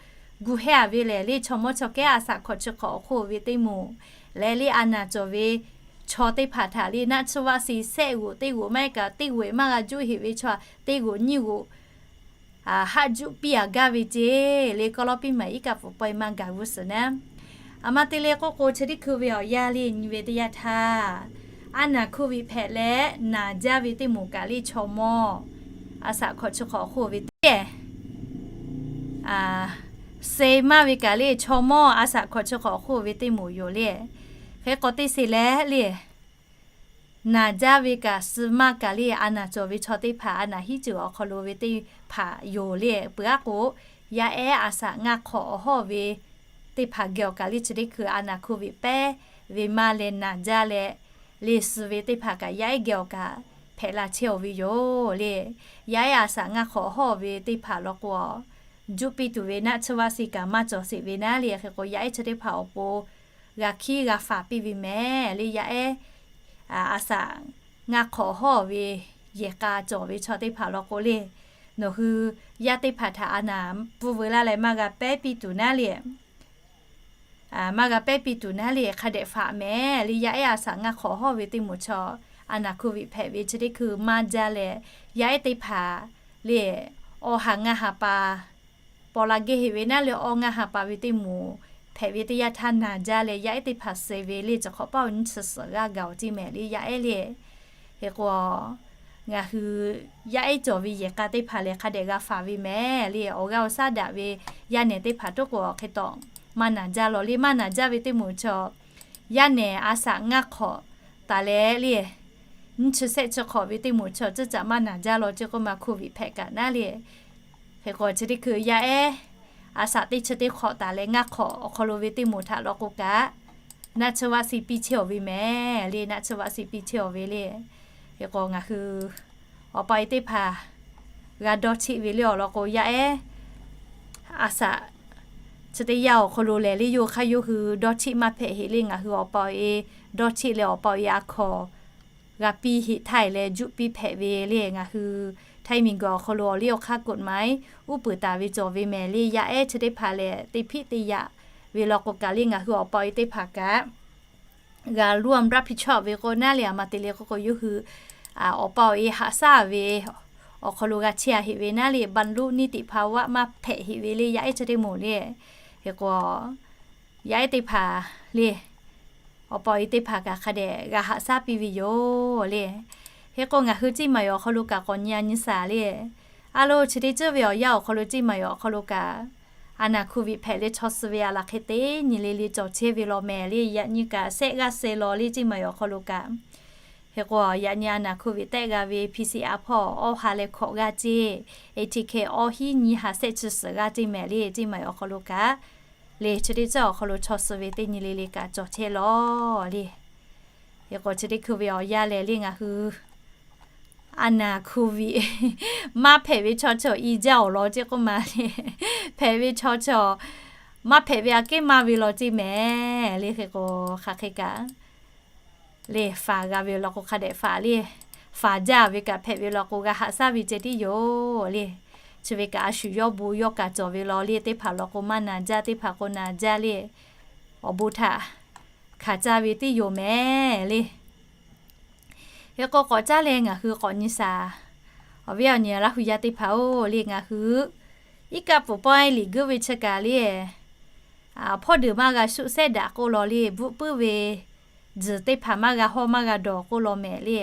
gu hehˇ a ve lehˬ le, chaw mawˇ chaw kehˉ a saꞈ hkawꞈ chi hk'awꞈ awˬ hk'oˆ ve teˇ moˍ leh le a naˬ cawˬ ve chaw teˇ hpaˍ htaꞈ le naˆ tsuhˇ vaˆ si sehˆ g'oꞈ teˇ g'oꞈ maˇ heˆ kaꞈ teˇ g'oꞈ maˇ g'a juˆ heꞈ ve chaw teˇ g'oꞈ nyiˇ g'oꞈ haˆ juˆ piˇ a gaˇ ve ceˇ le. Kawˇ lawˇ piˇ maˍ iˉ kaˆ pfuhˍ pawehˇ maˇ gaˬ g'uˇ suhˍ naˉ, a ma te le k'oˆ k'o, chi teˇ hkui ve awˬ yanˇ le nyi ve teˇ yanˇ htaˇ, a naˬ hkoˇ viꞈ hpehꞈ leh naˬ jaˇ ve teˇ moˍ kaꞈ le chaw mawˇ a saꞈ hkawꞈ chi hk'awꞈ awˬ hk'oˆ ve teˇ suh maˇ ve kaꞈ le chaw mawˇ a saꞈ hkawꞈ chi hk'awꞈ awˬ hk'oˆ ve teˇ moˍ yoˬ le. Hk'e k'awꞈ te sheˍ leh le, naˬ jaˇ ve kaꞈ suh maˇ kaꞈ le a naˬ cawˬ ve chaw teˇ hpaˍ a naˬ hiˉ ceuˬ awˬ hk'aw lo ve teˇ hpaˍ yoˬ le. Peuˬ aˉ k'o, yaˇ ehˉ a saꞈ ngaˇ hk'awꞈ awˬ hawˇ ve teˇ hpaˍ geh awˬ kaꞈ le chi teˇ hkui a naˬ hkoˇ viꞈ pehˉ ve maˇ leh naˬ jaˇ leh le suh ve teˇ hpaˍ kaꞈ yaˇ ehˉ geh awˬ kaꞈ hpehꞈ la chehˇ oˬ ve yoˬ le. Yaˇ ehˉ a saꞈ ngaˇ hk'awꞈ awˬ hawˇ ve teˇ hpaˍ law k'o, juˆ piˇ tuˬ ve naˆ tsuhˇ vaˆ si kaꞈ maˇ cawˬ sheˍ ve naˉ le. Hk'e k'o, yaˇ ehˉ chi teˇ hpaˍ awˬ pon g'a hkiˉ g'a faˍ piˇ ve mehˍ le. Yaˇ ehˉ a saꞈ ngaˇ hk'awꞈ hawˇ ve yehˬ k'a cawˬ ve chaw teˇ hpaˍ law k'o le, nawˬ hui yaˇ teˇ hpaˍ htaꞈ a naˬ pfuhˇ veu laˇ leh maˇ g'a pehˉ piˇ tuˬ naˉ le, maˇ g'a pehˉ piˇ tuˬ naˉ le, hk'a dehꞈ faˍ mehˍ le. Yaˇ ehˉ a saꞈ ngaˇ hk'awꞈ hawˇ ve teˇ moˍ chaw a naˬ hkoˇ viꞈ hpehꞈ ve chi teˇ hkui maˇ jaˇ leh, yaˇ ehˉ teˇ hpaˍ le awˬ ha ngaˇ ha pa paw la geh heꞈ ve naˉ le, awˬ ngaˇ ha pa ve teˇ moˍ hpehꞈ ve teˇ yanˇ htaˇ naˬ jaˇ leh yaˇ ehˉ teˇ hpaˍ suh ve le, cawˬ hk'awꞈ paˇ awˬ nyiˇ chi suhˍ g'aˇ gaˬ awˬ tiˇ mehˍ le. Yaˇ ehˉ le Hk'e k'o, ngaˬ hui yaˇ ehˉ cawˬ ve yehˬ k'a teˇ hpaˍ lehˬ hk'a dehꞈ g'a faˍ ve mehˍ le. Awˬ g'aˇ awˬ shaˉ daꞈ ve yaˇ nehˬ teˇ hpaˍ toˉ k'o, hk'e taw maˇ naˬ jaˇ law le. Maˇ naˬ jaˇ ve teˇ moˍ chaw, yaˇ nehˬ a shaꞈ ngaˇ hk'awꞈ taˍ leh le, nyiˇ chi shehˆ chi hk'awꞈ ve teˇ moˍ chaw ceuˇ caꞈ maˇ naˬ jaˇ law ceˇ k'oˆ ma, Covid hpehꞈ kaꞈ naˉ le. Hk'e k'o, chi teˇ hkui yaˇ ehˉ a shaꞈ teˇ chi teˇ hk'awꞈ taˍ leh ngaˇ hk'awꞈ awˬ hk'aw lo ve teˇ moˍ htaꞈ law k'o kaꞈ, naˆ tsuhˇ vaˆ siˍ piˇ chehˇ-oˬ ve mehˍ le. Naˆ tsuhˇ vaˆ siˍ piˇ chehˇ-oˬ ve le. Hk'e k'o, ngaˬ hui awˬ pa e teˇ hpaˍ g'a dawˇ cheˆ ve le awˬ lawn k'o, yaˇ ehˉ a shaꞈ chi teˇ yanˇ awˬ hk'aw lo lehˬ le, yawˇ hk'aˇ yawˇ hui dawˇ cheˆ maˇ hpehꞈ heˆ le. Ngaˬ hui awˬ pa awˬ e dawˇ cheˆ leh awˬ pa awˬ e a hkaw g'a piˇ heˆ htaˇ leh juˆ piˇ hpehꞈ ve le. Ngaˬ hui htaiˇ miˬguiˬ awˬ hk'aw lo awˬ liˇ awˬ hk'aˇ กฎหมาย uˉ peunˍ taˍ ve cawˬ ve mehˍ le. Yaˇ ehˉ chi teˇ hpaˍ lehˬ, teˇ hpiˆ teˇ yaꞈ ve law k'o kaꞈ le, ngaˬ hui awˬ pa awˬ e teˇ hpaˍ kaꞈ g'a ร่วมรับผิดชอบ ve k'o naˉ le, a ma te le k'oˆ k'o, yawˇ hui awˬ pa awˬ e haꞈ shaˉ ve awˬ hk'aw lo g'a chehˇ-a heˆ ve naˉ le, บรรลุนิติภาวะ maˇ hpehꞈ heˆ ve le, yaˇ ehˉ chi teˇ moˍ le. Hk'e k'o, yaˇ ehˉ teˇ hpaˍ le, awˬ pa awˬ e teˇ hpaˍ kaꞈ hk'a dehꞈ g'a haꞈ shaˉ piˇ ve yoˬ le. Hk'e k'o, ngaˬ hui Ceˇ maˍ yoˬ awˬ hk'aw lo kaꞈ k'awꞈ nyi-a nyi shaˍ le. A lo, chi teˇ ceuˬ ve awˬ yanˇ awˬ hk'aw lo Ceˇ maˍ yoˬ awˬ hk'aw lo kaꞈ, a naˍ Covid hpehꞈ le chaw suh ve a laˬ hk'e teˇ nyi le le cawˬ chehˇ ve law mehˍ le. Yaꞈ nyi kaꞈ shehˆ g'aˇ suh law le Ceˇ maˍ yoˬ awˬ hk'aw lo kaꞈ. Hk'e k'o, yaꞈ nyi a naˍ Covid tehˆ g'a ve P C R hpawˇ awˇ ha leh hkawꞈ g'aˇ ceˇ, A T K awˇ hiˉ nyi ha shehˆ chi suhˍ g'aˇ ceˇ mehˍ le. Ceˇ maˍ yoˬ awˬ hk'aw lo kaꞈ le, chi teˇ ceuˬ awˬ hk'aw lo chaw suh ve teˇ nyi le le kaꞈ cawˬ chehˇ law le. Hk'e k'o, chi teˇ hkui ve awˬ yanˇ lehˬ le, ngaˬ hui a naˍ Covid maˇ hpehꞈ ve chaw chaw i jaˇ awˬ lawn ceˇ k'oˆ ma le. Hpehꞈ ve chaw chaw maˇ hpehꞈ ve aꞈ kehˉ maˇ ve law ceˇ mehˍ le. Hk'e k'o, hk'aˬ hk'e kaꞈ le, faˍ g'a ve law k'o hk'a dehꞈ faˍ le. Faˍ jaˇ ve kaꞈ hpehꞈ ve law k'o g'a haꞈ shaˉ ve ceh tiˉ yoˬ le. Chi ve kaꞈ a shu yawˇ bon yawˇ kaꞈ cawˬ ve law le. Teˇ hpaˍ law k'o maˇ naˬ jaˇ, teˇ hpaˍ k'o naˬ jaˇ le. Awˬ bon htaꞈ hkanˍ caˇ ve tiˉ yoˬ mehˍ le. Hk'e k'o, k'awꞈ caˉ leh ngaˬ hui k'awꞈ nyi shaˍ. Awˬ viˉ awˬ nyi Laˇ hu yaˇ teˇ hpaˍ-oˬ le, ngaˬ hui iˉ kaˆ pfuhˍ pawehˇ liꞈ guiˇ ve chi kaꞈ le, hpawˇ deuˬ maˇ g'a shuˆ sehˉ daꞈ k'oˆ law le, bvuhˆ puiˉ ve tzuhˬ teˇ hpaˍ maˇ g'a hawˇ maˇ g'a dawˬ k'oˆ law mehˍ le.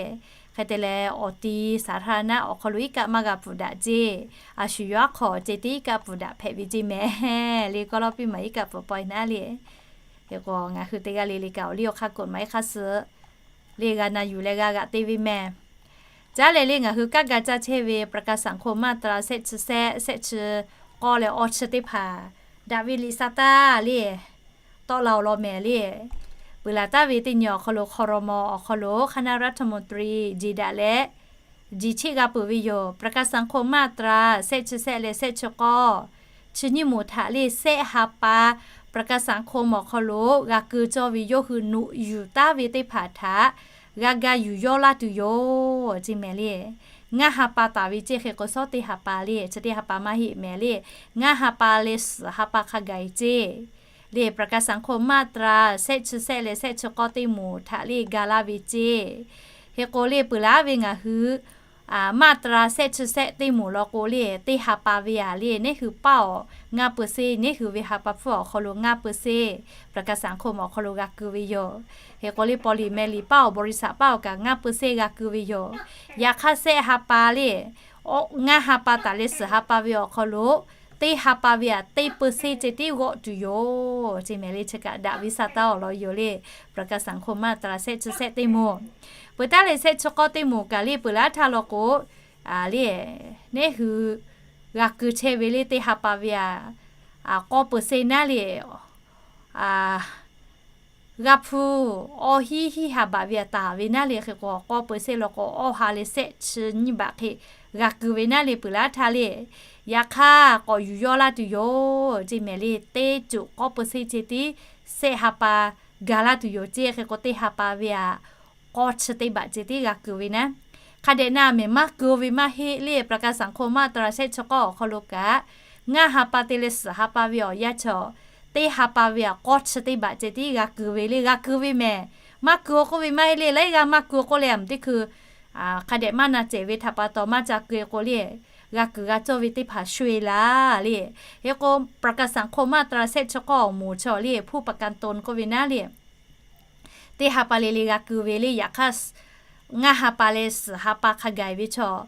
Hk'e te leh, awˬ ti สาธารณะ awˬ hk'aw lo iˉ kaˆ maˇ g'a pfuhˍ daꞈ ceˇ. A shu yawˇ aˉ hk'aw ceh tiˉ iˉ kaˆ pfuhˍ daꞈ hpehꞈ ve ceˇ mehˍ le. Kawˇ lawˇ piˇ maˬ iˉ kaˆ pfuhˍ pawehˇ naˉ le. Hk'e k'o, ngaˬ hui teˇ g'aˇ le le kaꞈ awˬ liˇ awˬ hk'aˇ กฎหมาย hk'aˇ suh le g'a na yuˬ leh g'a g'aꞈ te ve mehˍ. Caˉ leh le, ngaˬ hui kaˇ ga caˇ chehˇ ve ประกันสังคม มาตรา shehˆ chi shehˆ shehˆ chi k'awˇ leh awˇ chi teˇ hpaˍ daꞈ ve liꞈ sa taˇ le, tawˆ la-oˬ law mehˍ le. Peuˬ laˬ taˍ ve teˇ nyi awˬ hk'aw lo ครม. awˬ hk'aw lo คณะรัฐมนตรี jeˬ daꞈ leh jeˬ cheˆ g'a peuˬ ve yoˬ. ประกันสังคม มาตรา shehˆ chi shehˆ leh shehˆ chi k'awˇ, chi nyiˇ moˍ htaꞈ le shehˆ ha pa ประกันสังคม awˬ hk'aw lo g'a keu cawˇ ve yawˇ hui noꞈ yuˬ taˉ ve teˇ hpaˍ htaꞈ g'a ga yuˬ yawˇ laˇ tuˬ yoˬ ceˇ mehˍ le. Ngaˇ ha pa taˍ ve ceˇ hk'e k'o, shawˉ teˇ ha pa le, chi teˇ ha pa maˇ heˆ mehˍ le. Ngaˇ ha pa leh suhˍ ha pa hk'a gaˬ-e ceˇ le. ประกันสังคม มาตรา shehˆ chi shehˆ leh shehˆ chi k'awˇ teˇ moˍ htaꞈ le ga laˇ ve ceˇ. Hk'e k'o le, peuˬ laˬ ve ngaˬ hui มาตรา shehˆ chi shehˆ teˇ moˍ law k'o le, teˇ ha pa ve aꞈ le, neˉ hui paˇ awˬ ngaˇ peu se, neˉ hui ve ha pa hpfuhˇ awˬ hk'aw lo ngaˇ peu se ประกันสังคม awˬ hk'aw lo g'a keu ve yoˬ. Hk'e k'o le, paw liꞈ meh liꞈ paˇ awˬ บริษัท paˇ awˬ kaꞈ ngaˇ peu se g'a keu ve yoˬ. Yaꞈ hk'aˇ shehˆ ha pa le, ngaˇ ha pa taˍ leh suhˍ ha pa ve awˬ hk'aw lo teˇ ha pa ve aꞈ teˇ peu se ceh tiˉ g'awˆ tuˬ yoˬ ceˇ mehˍ le. Chi kaꞈ daꞈ ve sa taˇ awˬ lawn yoˬ le. ประกันสังคม มาตรา shehˆ chi shehˆ teˇ moˍ, peuˬ taˉ leh shehˆ chi k'awˇ teˇ moˍ kaꞈ le, peuˬ laˬ htaˇ law k'o le, neˉ hui g'a keu chehˇ ve le, teˇ ha pa ve aꞈ k'awˇ peu se naˉ le, g'a hpu awˇ hiˉ hiˉ ha baꞈ ve aꞈ taˍ ve naˉ le. Hk'e k'o, k'awˇ peu se law k'o awˇ ha leh shehˆ chi nyiˇ baꞈ hk'e g'a keu ve naˉ le, peuˬ laˬ htaˇ le. Yaꞈ hk'aˇ k'awꞈ yuˬ yawˇ laˇ tuˬ yoˬ ceˇ mehˍ le. Teˇ coꞈ k'awˇ peu se ceh tiˉ shehˆ ha pa ga laˇ tuˬ yoˬ ceˇ. Hk'e k'o, teˇ ha pa ve aꞈ k'awˇ chi teˇ baꞈ ceh tiˉ g'a keu ve naˉ. Hk'a dehꞈ na mehˍ maˇ keu ve maˇ heˆ le. ประกันสังคม มาตรา shehˆ chi k'awˇ awˬ hk'aw lo kaꞈ, ngaˇ ha pa te leh suhˍ ha pa ve awˬ yanˇ chaw, teˇ ha pa ve aꞈ k'awˇ chi teˇ baꞈ ceh tiˉ g'a keu ve le. G'a keu ve mehˍ. Maˇ keu-o k'oˆ ve maˇ heˆ le. Laiˉ g'aˇ maˇ keu-o k'oˆ leh, a meuꞈ teˇ hkui hk'a dehꞈ maˇ na cehˬ ve htaꞈ pa taw maˇ ca keu k'o le, g'a kuiˬ g'a cawˇ ve teˇ hpaˍ sho-e laˇ le. Hk'e k'o, ประกันสังคม มาตรา shehˆ chi k'awˇ awˬ moˍ chaw le, ผู้ประกันตน k'oˆ ve naˉ le, teˇ ha pa le le g'a keu ve le. Yaꞈ hk'aˇ ngaˇ ha pa leh suhˍ ha pa hk'a gaˬ ve chaw,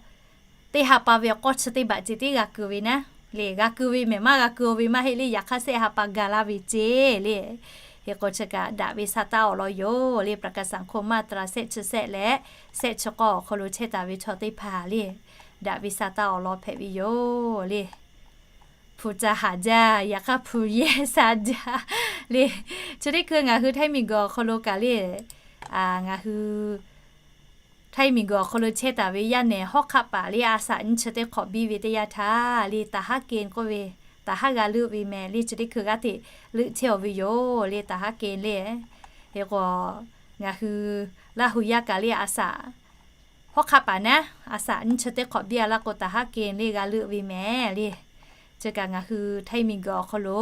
teˇ ha pa ve awˬ k'awˇ chi teˇ baꞈ ceh tiˉ g'a keu ve naˉ le. G'a keu ve mehˍ, maˇ g'a keu ve maˇ heˆ le. Yaꞈ hk'aˇ shehˆ ha pa gaˬ laˇ ve ceh le. Hk'e k'o chi kaꞈ daꞈ ve sa taˇ awˬ lawn yoˬ le. ประกาศสังคม มาตรา shehˆ chi shehˆ leh shehˆ chi k'awˇ awˬ hk'aw lo chehˇ taˍ ve chaw teˇ hpaˍ le, daꞈ ve sa taˇ awˬ lawn hpehꞈ ve yoˬ le. Hpu ca haˍ jaˇ, yaꞈ hk'aˇ hpu yehˇ sha jaˇ le. Chi teˇ hkui ngaˬ hui Htaiˇ miˬguiˬ awˬ hk'aw lo kaꞈ le, ngaˬ hui Htaiˇ miˬguiˬ awˬ hk'aw lo chehˇ taˍ ve yaˇ nehˬ hawˉ hk'aˆ paˍ le, a saꞈ nyiˇ chi teˇ hk'awꞈ biˇ ve teˇ yanˇ htaˇ le, taˍ haˉ kehˬ k'oˆ ve, taˍ haˉ g'a leuˆ ve mehˍ le. Chi teˇ hkui g'aˇ hteꞈ leuˆ chehˇ-oˬ ve yoˬ le, taˍ haˉ kehˬ le. Hk'e k'o, ngaˬ hui Laˇ hu yaˇ kaꞈ le a saꞈ hawˉ hk'aˆ paˍ naˉ, a saꞈ nyiˇ chi teˇ hk'awꞈ biˇ a laˇ k'o, taˍ haˉ kehˬ le g'a leuˆ ve mehˍ le. Chi kaꞈ ngaˬ hui Htaiˇ miˬguiˬ awˬ hk'aw lo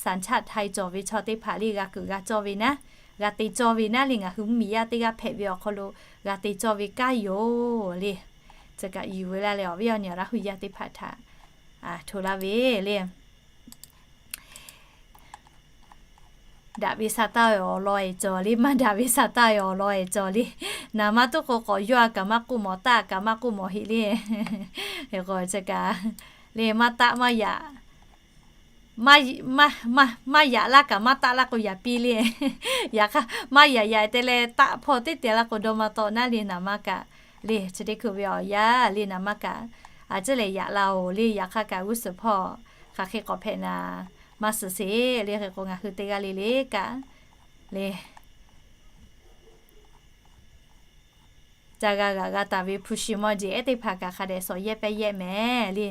สัญชาติไทย cawˬ ve chaw teˇ hpaˍ le, g'a kuiˬ g'a cawˇ ve naˉ, g'a te cawˇ ve naˉ le. Ngaˬ hui mvuhˇmiˬ yaˇ teˇ g'aˇ hpehꞈ ve awˬ hk'aw lo g'a te cawˇ ve kanˉ yoˬ le. Chi kaꞈ yuˬ ve laˇ leh awˬ viˉ awˬ nyi Laˇ hu yaˇ teˇ hpaˍ htaꞈ hto laˇ ve le. Daꞈ ve sa taˇ ve awˬ lawn-eˬ cawˬ le, maˇ daꞈ ve sa taˇ ve awˬ lawn-eˬ cawˬ le. Naˍ ma tuˉ k'o k'awꞈ yawˇ a kaꞈ maˇ k'oˆ mawˬ, taˆ a kaꞈ maˇ k'oˆ mawˬ heˆ le. Hk'e k'o chi kaꞈ le, maˇ taˆ maˇ yaꞈ, maˇ yaꞈ laˇ kaꞈ maˇ taˆ laˇ k'o yaꞈ piˇ le. Yaꞈ hk'aˇ maˇ yaꞈ yaꞈ te leh taˆ hpawˇ teˇ te laˇ k'o dawˇ maˇ tawˆ naˉ le. Naˍ ma kaꞈ le, chi teˇ hkui ve awˬ yanˇ le, naˍ ma kaꞈ a ciˉ lehˬ yaꞈ la-oˬ le. Yaꞈ hk'aˇ kaꞈ g'uˇ suhˍ hpawˇ hk'aˬ hk'e k'awꞈ hpehꞈ naˍ maˇ suhˍ sheˍ le. Hk'e k'o ngaˬ hui teˇ g'aˇ le le kaꞈ le, ca g'a g'aꞈ g'a taˍ ve hpu shi mawˇ jeˬ ehˉ teˇ hpaˍ kaꞈ hk'a dehꞈ shawˍ yehˇ pehˇ yehˇ mehˍ le.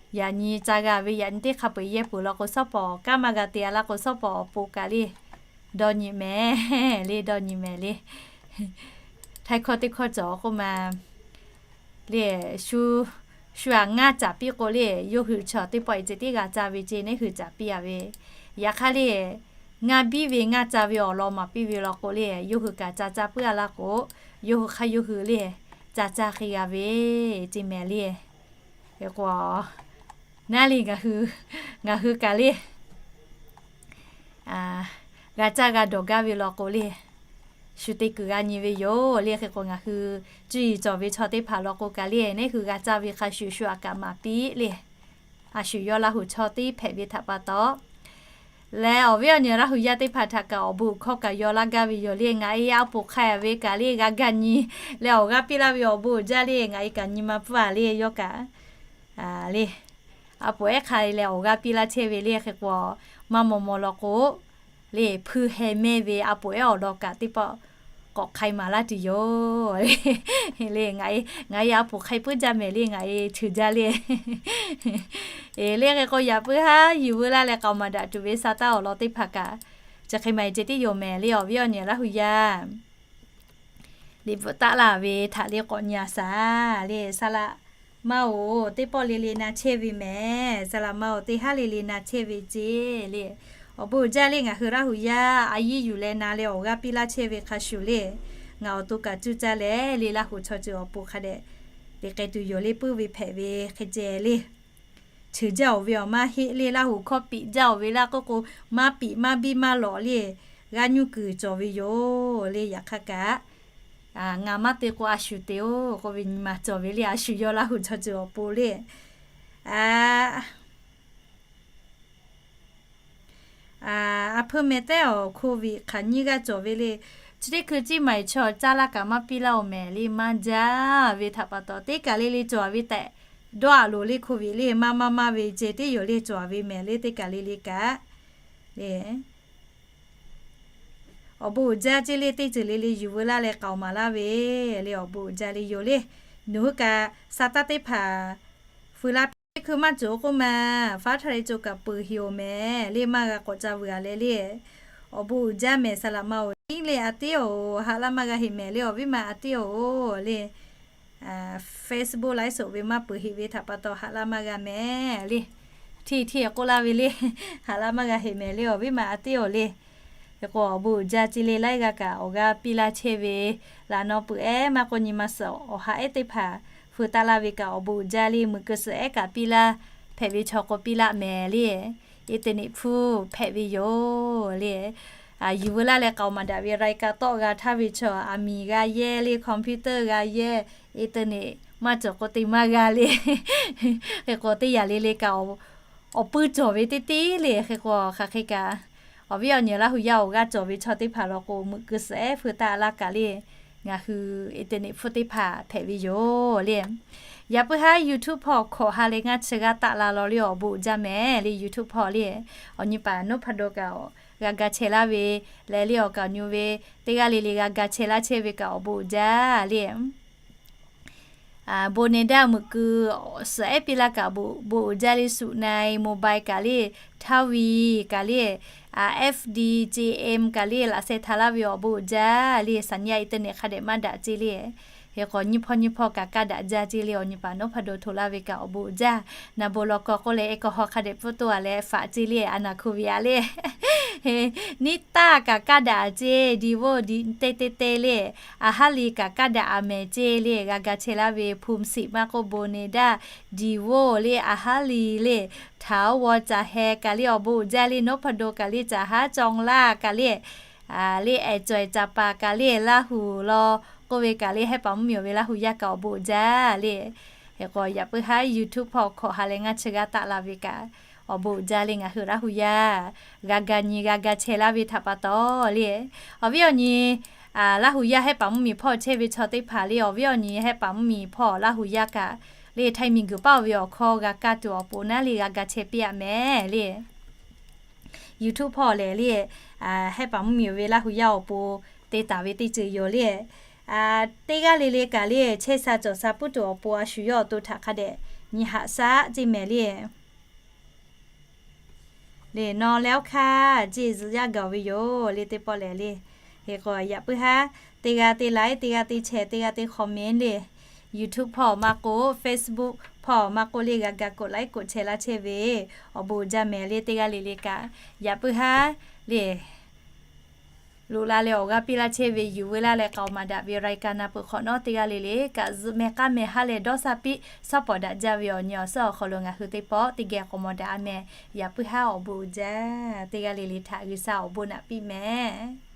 Yaꞈ nyi ca g'a ve yaꞈ nyi teˇ hk'a peu-eˬ yehˇ peuˬ law k'o, shawˉ pawˍ kanˉ maˇ g'a te a laˇ k'o, shawˉ pawˍ awˬ pon kaꞈ le dawˇ nyi mehˍ le, dawˇ nyi mehˍ le. Htaiˇ hkawˇ teˇ hkawˇ cawˬ k'oˆ ma le, shu, shu aꞈ ngaˇ caˍ piˇ k'o le, yawˇ hui chaw teˇ pawˆ-e ceh tiˉ g'a caˇ ve ceh neˉ hui caˍ piˇ a ve. Yaꞈ hk'aˇ le, ngaˇ biˇ ve ngaˇ caˇ ve awˬ lawn maˍ piˇ ve law k'o le, yawˇ hui kaꞈ ca caˇ puiˉ a laˇ k'o, yawˇ hui hk'aˇ yawˇ hui le ca caˇ hk'e g'a ve ceh mehˍ le. Hk'e k'o, naˉ le ngaˬ hui, ngaˬ hui kaꞈ le g'a caˇ g'a dawˬ gaˇ ve law k'o le, shu te kuiˬ g'a nyi ve yoˬ le. Hk'e k'o ngaˬ hui cuˇ yiˍ cawˬ ve chaw teˇ hpaˍ law k'o kaꞈ le, neˉ hui g'a caˇ ve hk'a shuˍ shu aꞈ kaꞈ maˍ piˇ le. A shu yawˇ Laˇ huˍ chaw teˇ hpehꞈ ve htaꞈ pa taw leh, awˬ viˉ awˬ nyi Laˇ huˍ yaˇ teˇ hpaˍ htaꞈ kaꞈ awˬ bon hkawˇ kaꞈ yaw laˇ gaˇ ve yoˬ le. Ngaˬ e a poˍ hk'ai a ve kaꞈ le g'a gaˇ nyi leh awˬ g'aˇ piˇ laˇ ve awˬ bon uiˍ jaˇ le. Ngaˬ e kaꞈ nyi ma pfuhˇ a le yawˇ kaꞈ le, a poˍ ehˉ hk'ai leh awˬ g'aˇ piˇ laˇ chehˇ ve le. Hk'e k'o, maˇ maw maw law k'o le, hpuiˇ heh mehˇ ve a poˍ ehˉ awˬ lawn kaꞈ teˇ pawˆ k'awꞈ hk'ai maˍ laˇ tuˬ yoˬ le. Ngaˬ e a poˍ hk'ai puiˉ jaˇ mehˍ le, ngaˬ e cheuˬ jaˇ le. Eˬ le, hk'e k'o yaꞈ puiˉ haˉ yuˬ veu laˇ leh k'aoˍ maˍ daꞈ tuˬ ve sa taˇ awˬ lawn teˇ hpaˍ kaꞈ chi hk'e maˍ e ceh tiˉ yoˬ mehˍ le. Awˬ viˉ awˬ nyi Laˇ huˍ yaˇ liꞈ bvuhꞈ taˆ laˇ ve htaꞈ le k'awꞈ nyi a shaˍ le. Saˍ laꞈ ma oˬ, teˇ pawˆ le le na chehˇ ve mehˍ. Saˍ laꞈ ma oˬ, teˇ haˉ le le na chehˇ ve ceh le. Awˬ bon uiˍ jaˇ le, ngaˬ hui Laˇ huˍ yaˇ a yiˇ yuˬ leh na leh awˬ g'aˇ piˇ laˇ chehˇ ve hk'a shuˍ le, ngaˬ awˬ to kaꞈ cuˇ caˇ leh le Laˇ huˍ chaw ceuˬ awˬ pon hk'a dehꞈ te k'ai tuˬ yoˬ le. Puiˉ ve hpehꞈ ve hk'e ceh le. Cheuˬ jaˇ-oˬ ve awˬ maˇ heˆ le, Laˇ huˍ hkawˇ piꞈ jaˇ-oˬ ve laˇ k'oˆ k'o, maˇ piꞈ maˇ biˇ maˇ lawꞈ le, g'aˇ nyuˇ kuiˬ cawˬ ve yoˬ le. Yaꞈ hk'aˇ kaꞈ ngaˬ maˇ te k'o a shu te-oˬ k'oˆ ve nyi ma cawˬ ve le. A shu yawˇ Laˇ huˍ chaw ceuˬ awˬ pon le. A hpeuˇ meh tehˉ awˬ โควิด hk'aˬ nyiˇ g'aˇ cawˬ ve le. Chi teˇ hkui ciˇ maˬ eˬ chaw caˇ laˇ kaꞈ maˇ piˇ laˇ-oˬ mehˍ le, maˇ jaˇ ve htaꞈ pa taw teˇ kaˬ le le cawˬ ve tehꞈ dawˇ a loˍ le. โควิด le maˇ maˇ maˇ ve ceh tiˉ yoˬ le, cawˬ ve mehˍ le teˇ kaˬ le le kaꞈ le. Awˬ bon uiˍ jaˇ ceh le, teˇ ceuˬ le le yuˬ veu laˇ leh k'aoˍ maˍ laˇ ve le. Awˬ bon uiˍ jaˇ le yoˬ le. Nawˬ hui kaꞈ sa taˇ teˇ hpaˍ feu laˇ piˇ. Teˇ hkui maˇ cawˬ k'oˆ ma, faˉ htaˇ le cawˬ kaꞈ peuˬ heˍ-oˬ mehˍ le, maˇ g'a k'awꞈ ca vuiˬ a leh le. Awˬ bon uiˍ jaˇ mehˍ, saˍ laꞈ ma oˬ, tiˉ le a tiˉ-oˬ, haꞈ laˇ maˇ g'a heˍ mehˍ le, awˬ viˉ ma a tiˉ-oˬ le. Facebook ไลฟ์สด ve maˇ peuˬ heˍ ve htaꞈ pa taw haꞈ laˇ maˇ g'a mehˍ le. Htiˇ htiˇ k'oˆ laˇ ve le, haꞈ laˇ maˇ g'a heˍ mehˍ le, awˬ viˉ ma a tiˉ-oˬ le. Hk'e k'o awˬ bon uiˍ jaˇ ceh le, laiˉ g'aˇ kaꞈ awˬ g'aˇ piˇ laˇ chehˇ ve, laꞈ naw peuˬ ehˉ maˇ k'oˆ nyi ma suhˍ awˬ ha ehˉ teˇ hpaˍ feu taˆ laˇ ve kaꞈ awˬ bon uiˍ jaˇ le, meuꞈ keu suhˍ ehˉ kaꞈ piˇ laˇ, hpehꞈ ve chaw k'o piˇ laˇ mehˍ le. Internet hpfuhˇ hpehꞈ ve yoˬ le. Yuˬ veu laˇ leh k'aoˍ maˍ daꞈ ve รายการ tawˆ g'a htaˇ ve chaw, aˬ miˍ g'a yehˇ le, computer g'a yehˇ, internet maˇ cawˬ k'o te maˇ g'a le. Hk'e k'o teˇ yanˇ le le kaꞈ awˬ puiˉ cawˬ ve teˇ teˇ le. Hk'e k'o hk'aˬ hk'e kaꞈ, awˬ viˉ awˬ nyi Laˇ hu yaˇ awˬ g'aˇ cawˬ ve chaw teˇ hpaˍ law k'o, meuꞈ keu suhˍ ehˉ hpeu taˆ laˇ kaꞈ le, ngaˬ hui internet hpfuhˇ teˇ hpaˍ hpehꞈ ve yoˬ le. Yaꞈ puiˉ haˉ YouTube hpawˇ hkawꞈ ha leh ngaˇ chi g'aˇ taˆ la law le awˬ bon uiˍ jaˇ mehˍ le. YouTube hpawˇ le, awˬ nyi paˍ Nawˉ hpa daw kaꞈ g'a ga chehˇ laˇ ve leh le, awˬ kaˍ awˬ nyi ve teˇ g'aˇ le le g'a ga chehˇ laˇ chehˇ ve kaꞈ awˬ bon uiˍ jaˇ le. Bon ne daˇ meuꞈ keu suhˍ ehˉ piˇ laˇ kaꞈ awˬ bon uiˍ jaˇ le. Suꞈ na-e mobile kaꞈ le, Tawi kaꞈ le, FD JM kaꞈ le, laꞈ sheh htaꞈ laˇ ve awˬ bon uiˍ jaˇ le. สัญญาณ internet hk'a dehꞈ maˇ daꞈ ceˇ le. Hk'e k'o nyiˇ hpawˇ nyiˇ hpawˇ kaꞈ kaˇ daꞈ jaˇ ceˇ le. Awˬ nyi paˍ Nawˉ hpa daw hto laˇ ve kaꞈ awˬ bon uiˍ jaˇ. Na bon law k'aw k'oˆ leh, แอลกอฮอล์ hk'a dehꞈ pfuhˇ toˇ a leh faꞈ ceˇ le. A naˍ hku ve a le, niˇ taˇ kaꞈ kaˇ daꞈ ceˇ, diˍ voˆ diˍ te te te le, a haˉ liˍ kaꞈ kaˇ daꞈ a mehˍ ceˇ le. G'a ga chehˇ laˇ ve ภูมิสิทธิ์ maˇ k'oˆ บนเนด้า diˍ voˆ le, a haˉ liˍ le, ถาวร caˬ heh kaꞈ le awˬ bon uiˍ jaˇ le. Nawˉ hpa daw kaꞈ le, caˬ haˉ จองล่า kaꞈ le, le แอดจอย caˬ paˍ kaꞈ le, Laˇ hu law k'oˆ ve kaꞈ le, hehˉ paˍ mvuhˇ miˬ awˬ ve Laˇ hu yaˇ kaꞈ awˬ bon uiˍ jaˇ le. Hk'e k'o yaꞈ puiˉ haˉ YouTube hpawˇ hkawꞈ ha leh ngaˇ chi g'aˇ taˆ la ve kaꞈ awˬ bon uiˍ jaˇ le. Ngaˬ hui Laˇ hu yaˇ g'a ga nyi g'a ga chehˇ laˇ ve htaꞈ pa taw le, awˬ viˉ awˬ nyi Laˇ hu yaˇ hehˉ paˍ mvuhˇ miˬ hpawˇ chehˇ ve chaw teˇ hpaˍ le, awˬ viˉ awˬ nyi hehˉ paˍ mvuhˇ miˬ hpawˇ Laˇ hu yaˇ kaꞈ le, htaiˍ miˬ guiˬ paˉ oˬ ve awˬ hkawˇ g'a kaˇ tuˬ awˬ pon naˉ le g'a ga chehˇ piˇ a mehˍ le. YouTube hpawˇ lehˬ le, hehˉ paˍ mvuhˇ miˬ ve Laˇ hu yaˇ awˬ pon te taˍ ve teˇ ceuˬ yoˬ le. Teˇ g'aˇ le le kaꞈ le, chehˇ sha cawˬ sha puiˉ tuˬ awˬ pon a shu yawˇ awˬ to htaꞈ hk'a dehꞈ nyi haꞈ shaˉ ceˇ mehˍ le. Le nawˬ leh oˇ hk'aˇ ceˇ zuhꞈ yaˇ gaˬ ve yoˬ le. Teˇ pawˆ lehˬ le, hk'e k'o yaꞈ puiˉ haˉ teˇ g'aˇ te like, teˇ g'aˇ te share, teˇ g'aˇ te comment le, YouTube hpawˇ maˇ k'oˆ, Facebook hpawˇ maˇ k'oˆ le, g'a ga กดไลค์ กดแชร์ laˇ chehˇ ve awˬ bon uiˍ jaˇ mehˍ le. Teˇ g'aˇ le le kaꞈ yaꞈ puiˉ haˉ le loꞈ la leh awˬ g'aˇ piˇ laˇ chehˇ ve, yuˬ veu laˇ leh k'aoˍ maˍ daꞈ ve รายการ na peuˬ hk'awꞈ nawˉ, teˇ g'aˇ le le kaꞈ zuhꞈ meh k'aˉ meh haˉ leh dawˇ sha piˇ support daꞈ jaˇ ve awˬ nyi awˬ suhˉ awˬ hk'aw lo ngaˬ hui teˇ pawˆ teˇ geh k'awꞈ mawˬ daꞈ a mehˍ. Yaꞈ puiˉ haˉ awˬ bon uiˍ jaˇ. Teˇ g'aˇ le le htaꞈ G'uiˬsha awˬ bon naꞈ piˇ mehˍ.